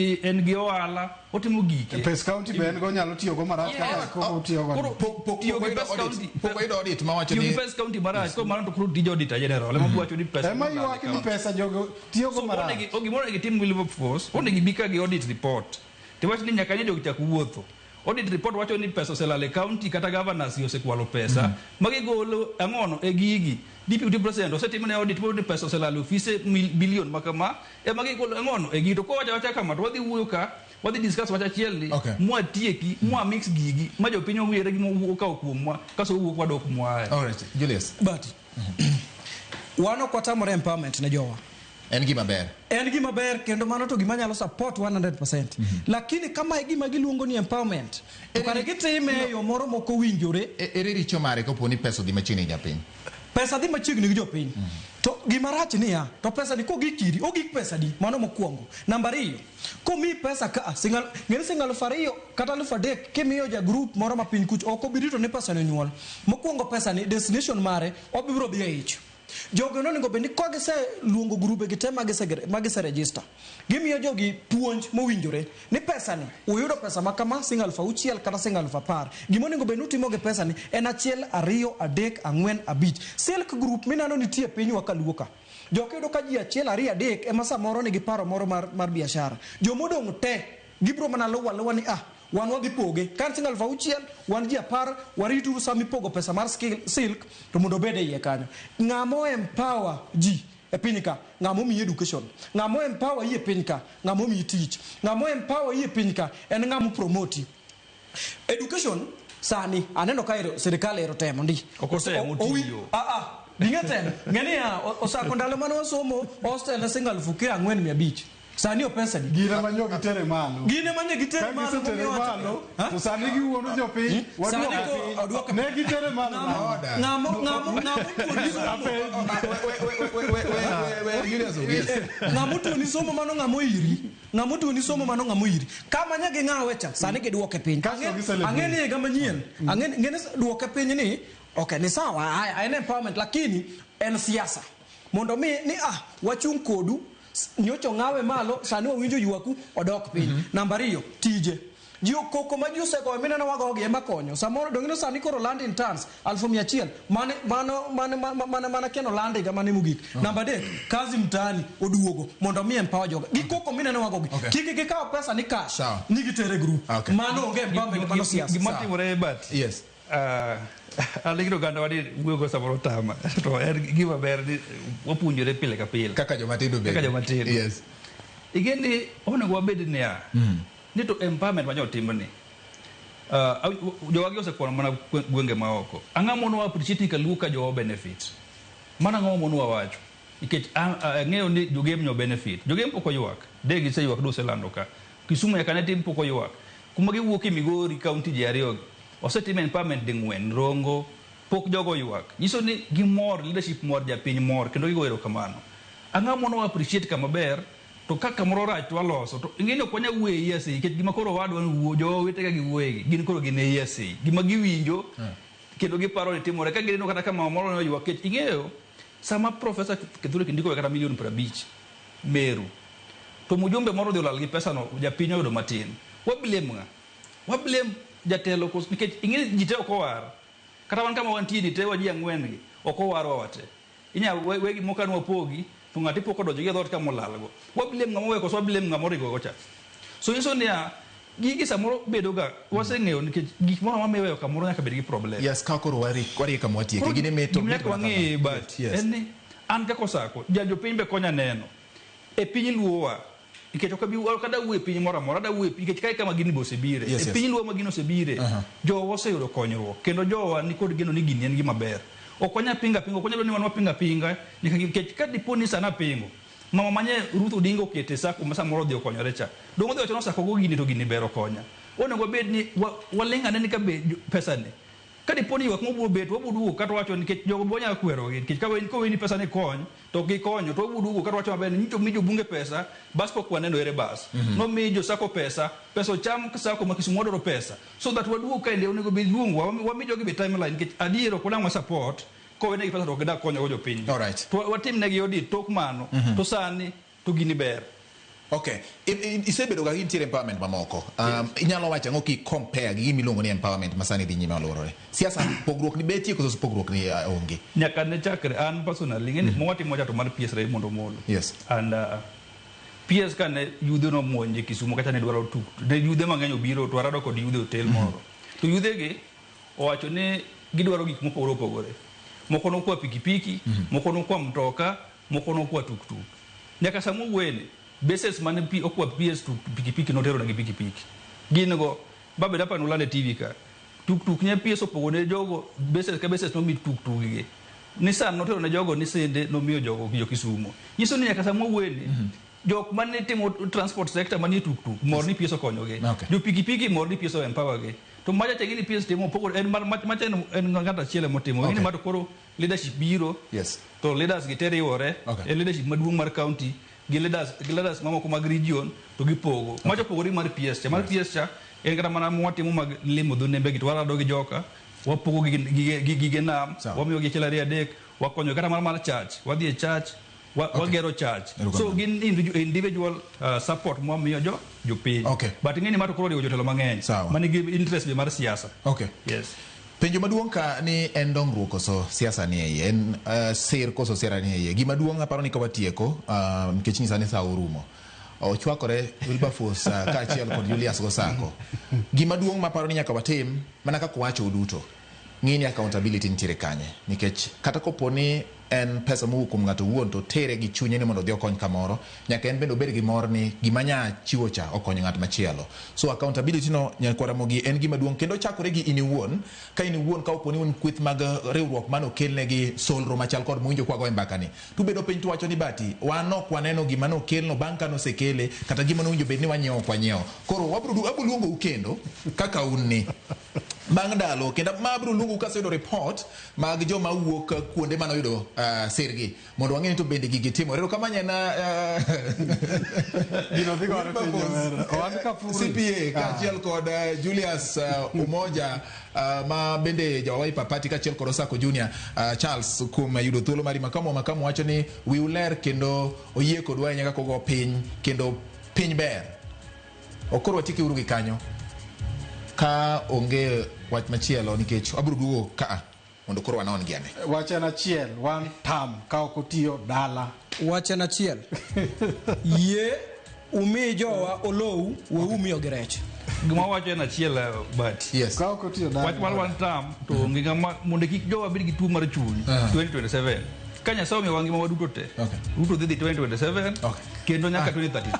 gi ohala, otimo gike. Pes county be en go nyalo tiyo go marach kaka kaka otiyo go. Koro tiyo gi pes county Pok wayudo audit mawacho tiyo ni gi pes county marach, koro mano to koro tij auditor general ema wacho ni pesa Ema molal e ywak ni county. pesa jogo tiyo go So marach. gimoro onego gitim Wilberforce, onego gibi ka gi audit report. To wach ni nyaka ne jogi chak wuotho. Audit report wacho ni pesa oselal e county kata governors osekwalo pesa. Magigolo ang'ono e gigi. Deputy president osetimne audit ni pesa oselal e ofise billion ma kama. Ema gigolo ang'ono e gigi. To kowacho awacha kama to wadhi wuoyo ka, wadhi discuss wach achiel ni mwatieki, mwa mix gigi, ma jopiny ong'ere gima okawo kuomwa, kaso owuok wadok mwaye. All right, Julius. But wan ok watamore empowerment ne jowa. En gima ber. En gima ber kendo mano to gima nyalo support 100%. Lakini kama e gima giluongo ni empowerment, to kare gitime e yo moro mok owinjore. Ere richo mare kapo ni pesa odhi machiegni gi japiny? Pesa dhi machiegni gi jopiny. To gima rach niya, to pesa ni kogik iri, ogik pesa di, mano mokwongo. Namba ariyo, komiyi pesa ka, singal, ng'eni siling 2,000 kata 3,000 kimiyo ja group moro ma piny kuch, ok obi rito ni pesa ni onyuol. Mokwongo pesa ni, destination mare, obiro dhi e ich. Jogo nonego bed ni ka giseluongo grube gi te ma gise register, gimiyo jogi puonj mowinjore ni pesa ni uyudo pesa ma kama siling 6,000 kata siling 10,000. Gima onego bed ni utimo gi pesa ni en achiel, ariyo, adek, ang'wen, abich. Silk group mineno nitie e pinywa kaluo ka. Jok yudo ka ji achiel, ariyo, adek ema samoro nigi paro moro mar biashara. Jomodong' te gibiro mana luwo aluwa ni wan wadhi poge ka en siling 6,000 wan ji 10 warituru sama ipogo pesa mar silk to mondo obed e iye kanyo. Ng'ama o empower ji e piny ka, ng'ama omiyi education, ng'ama o empower yi e piny ka, ng'ama omiyi tich, ng'ama o empower yi e piny ka en ng'ama opromoti. Education sani aneno ka ero sirikal ero temo ndi. Ok otemo, otiyo. Ging'e temo. Ng'e niya, osako ndalo mane wasomo hostel ne siling 4,500. Sani o pesa di. Gine ma nyo gitere malo. Gine ma nyo gitere Ka malo. gisetere momiyo wacho- malo, Ha? to sani giwuondo jopiny, Sani waduoke ko piny. oduoke Ne gitere malo nang'o? Ng'amo tuoni somo. Ng'amo tuoni somo mano ng'amo iri. Ng'amo tuoni somo mano ng'amo iri. Kama nya ging'awe cha, sani giduoke piny. Ang'e ni higa manyien. Ang'e ni duoke piny ni, okay, ni sawa, haya, en empowerment, lakini en siasa. Mondo mi ni wachung' kodu, nyocha ong'awe malo, sani wawinjo ywaku, odok piny. Namba ariyo, tije. Ji koko ma ji osegoyo mineno wagogi ema konyo. Samoro dong' ineno sani koro land in tons 100,000. Mane mano mane mane mana keno land higa mane mogik. Namba adek, kazi mtaani oduogo mondo mi empower joga. Gi koko mineno wagogi. Kik gikaw pesa ni cash. Ni gitere group. Mano onge empowerment, mano siasa. Gima timore but yes. Aligro oganda wa ni wuoyo samoro tama to en gima ber ni wapuonjore pile ka pile kaka joma tindo bende. Kaka joma tindo. Yes. Ing'e ni onego wabed niya ni to empowerment manyo timni jowagi osekwano mana gwenge maoko. Ang'o mono wa appreciate ni kaluo ka jowa benefit? Mano ang'o mono wawacho? Nikech ang'eyo ni jogem nyo benefit. Jogem pok oywak. De giseywak doselando ka. Kisumu nyaka ne tim pok oywak. Kuma giwuok e Migori county ji ariyo. Osetim empowerment ding'wen Rongo, pok jogo ywak. Nyiso ni gimor, leadership mor, japiny mor kendo gigo erokamano. Ang'o mono wa appreciate kama ber to ka kamoro rach to waloso to ing'e ni ok wanyal wuoyo e EAC nikech gima koro wadwa ni wuo jowete ka giwuoye gi gin koro gin e EAC gima giwinjo kendo giparo ni timore ka gineno kata ka mama moro ne oywak nikech ing'eyo sama Professor Kithure Kindiki owe kata milion 50 Meru to mjumbe moro odhi olal gi pesano japiny oyudo matin wa blame ng'a? Wa blame jatelo kos nikech ing'e ni ji te ok owar kata wan kama wantie ni te wa ji ang'wen gi ok owarwa wate Inya we, we gimoro ka nwapogi to ng'ato ipo kodonjo gi e dhoot kama olalgo. Wa blame ng'ama oweyo koso wa blame ng'ama oringo go cha. So nyiso niya, gigi samoro bedo ga waseng'eyo nikech gik moro amora miweyo kamoro nyaka bed gi problem. Yes, ka koro warie kama watieke. Koro Gini mit to gima nyaka mit mana wang'e kama. but Yes. en ni an kaka Osako, ja jopiny be konya neno. E piny Luo wa nikech ok abi ok ada wuoyo e piny moro amora ada wuoyo e piny nikech kae kama gini be osebire. Yes, E yes. piny Luo ma gini osebire, jowa oseyudo konyruok kendo jowa nikod geno ni gini en gima ber. Ok wanyal pingo apinga, ok wanyal ni wan wapingo apinga nyaka nikech ka dipo ni sani apingo, mama manye Ruth Odinga okete e sacco ma samoro odhi okonyore cha, dong' odhi wacho ni osako go gini to gini ber okonya. Onego wabed ni waling' ane ni ka be pesa ni ka dipo ni ywak mobiro bet wabiro duogo kata wacho nikech jogo be wanyalo kwerogi nikech ka koweni pesa ni kony to ok gikonyo to wabiro duogo kata wacho maber ni nyocha omi jobunge pesa bas pok waneno ere bas. Nomi jo sacco pesa, pesa ocham sacco ma Kisumu wadwaro pesa so that waduog kaendi onego bed luongwa wami jogi be timeline nikech adier ok wadang' wa support kowenegi pesa to ok gidag konyogo jopiny. Alright. To watim negi audit tok mano to sani to gini ber. Okay. Isebedo ga kintiere empowerment mamoko. Inyalo wacho ang'o ki compare gi gima iluongo ni empowerment ma sani dhi nyime oluorore? Siasa pogruok ni betie koso pogruok ni onge? Nyaka ne chakre an personally ng'eni mm watimo cha to mar PS Raymond Omolo. Yes. And PS kane yudhe nomonje Kisumu kacha ne dwaro tuk ne yudhe mang'eny obiro to arado kod yudhe hotel moro. To yudhe gi owacho ni gidwaro gik mopogore opogore. Moko nokwa pikipiki, moko nokwa mtoka, moko nokwa tuktuk. Nyaka sama owuoyeni, bases mane pi okwa PS tuk pikipiki notero negi pikipiki. Gin go, babed apa nulande TV ka. Tuktuk nye PS opogo ne jogo, bases ka bases nomi tuktuk gi. Nissan notero ne jogo, Nissan nomiyo jogo jo Kisumo. Nyiso ni nyaka sama owuoyeni, jok mane timo transport sector manie tuktuk mor ni PS okonyogi. Okay. Jo pikipiki mor ni PS o empower gi. To macha cha gini PS timo opogore en mar macha en ng'ato achiel emotimo. Okay. Gini ma to koro leadership biro. Yes. To leaders gi te riwore. Okay. E leadership maduong' mar county gi leaders mamoko mag region to gipogo. Okay. Macha opogore mar PS cha. Mar PS cha en kata mana mwatimo mag limo dho nembe gi to warado gi joka, wapogo gige nam, wamiyo gi achiel ariyo adek, wakonyo kata mar church, wadhi e church, wagero church. So gin individual support mwamiyo jopiny. Okay. But ing'eni ma to koro oriwo jotelo mang'eny manigi interest be mar siasa. Okay. Yes. Penjo maduong' ka ni en dongruok koso siasa ni eiye, en sir koso sera ni eiye. Gima duong' aparo ni ka watieko, nikech nyisa ni sa orumo. Ochwakore Wilberforce kaachiel kod Julius Gosako. Gima duong' maparo ni nyaka watim, mana kaka wacho uduto, ng'i ni accountability nitiere kanye. Nikech kata kopo ni en pesa mowuok kuom ng'ato owuon to tere gi chunye ni mondo odhi okony kamoro, nyaka en bende obed gi mor ni gima nya chiwo cha okonyo ng'at machielo. So accountability no nyakwar Ramogi en gima duong' kendo chakore gi in iwuon. Ka in iwuon ka opo ni un kweth mag riwruok mane okelnegi solro machal kod mowinjo kwago e mbaka ni, tubedo piny tuwacho ni bati wan ok waneno gima nokelno bang' ka nosekele kata gima nowinjo bed ni wanyiewo ok wanyiewo. Koro wabro luongou kendo kaka un ni bang' ndalo kendo ma abiro luongou kaseyudo report mag joma wuok kuonde mane oyudo sirgi mondo wang'e ni to bende gigi timore. Erokamano en Gino dhi gore piny omera. Wan ka puri. CPA kaachiel kod Julius Umoja ma bende ja Wiper Party kaachiel kod Osako Junior Charles kuom yudo thuolo mari. Makamu wacho ni wiu ler kendo oyie kodwa ahinya kaka ogo piny kendo piny ber. Okoro watieke uru gi kanyo ka onge wach machielo nikech wabiro duogo ka mondo koro wanon gi ane. Wach en achiel, wan tam ka ok otiyo dala. Wach en achiel. Yie umi jowa olou, we umiyogi rech. Gima wacho en achiel but yes. Ka ok otiyo dala. Wach mar wan tam to onge ng'ama mondo kik jowa bed gi tuo mar chuny 2027. Ka Nyasaye omiyowa ngima waduto te. Ruto dhi 2027 kendo nyaka 2032.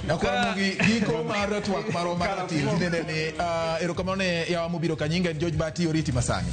Nyakwar Ramogi, giko mar twak marwa mar ratil tinende ni erokamano ne yawa mobiro ka nyinga en George Bati oriti masani.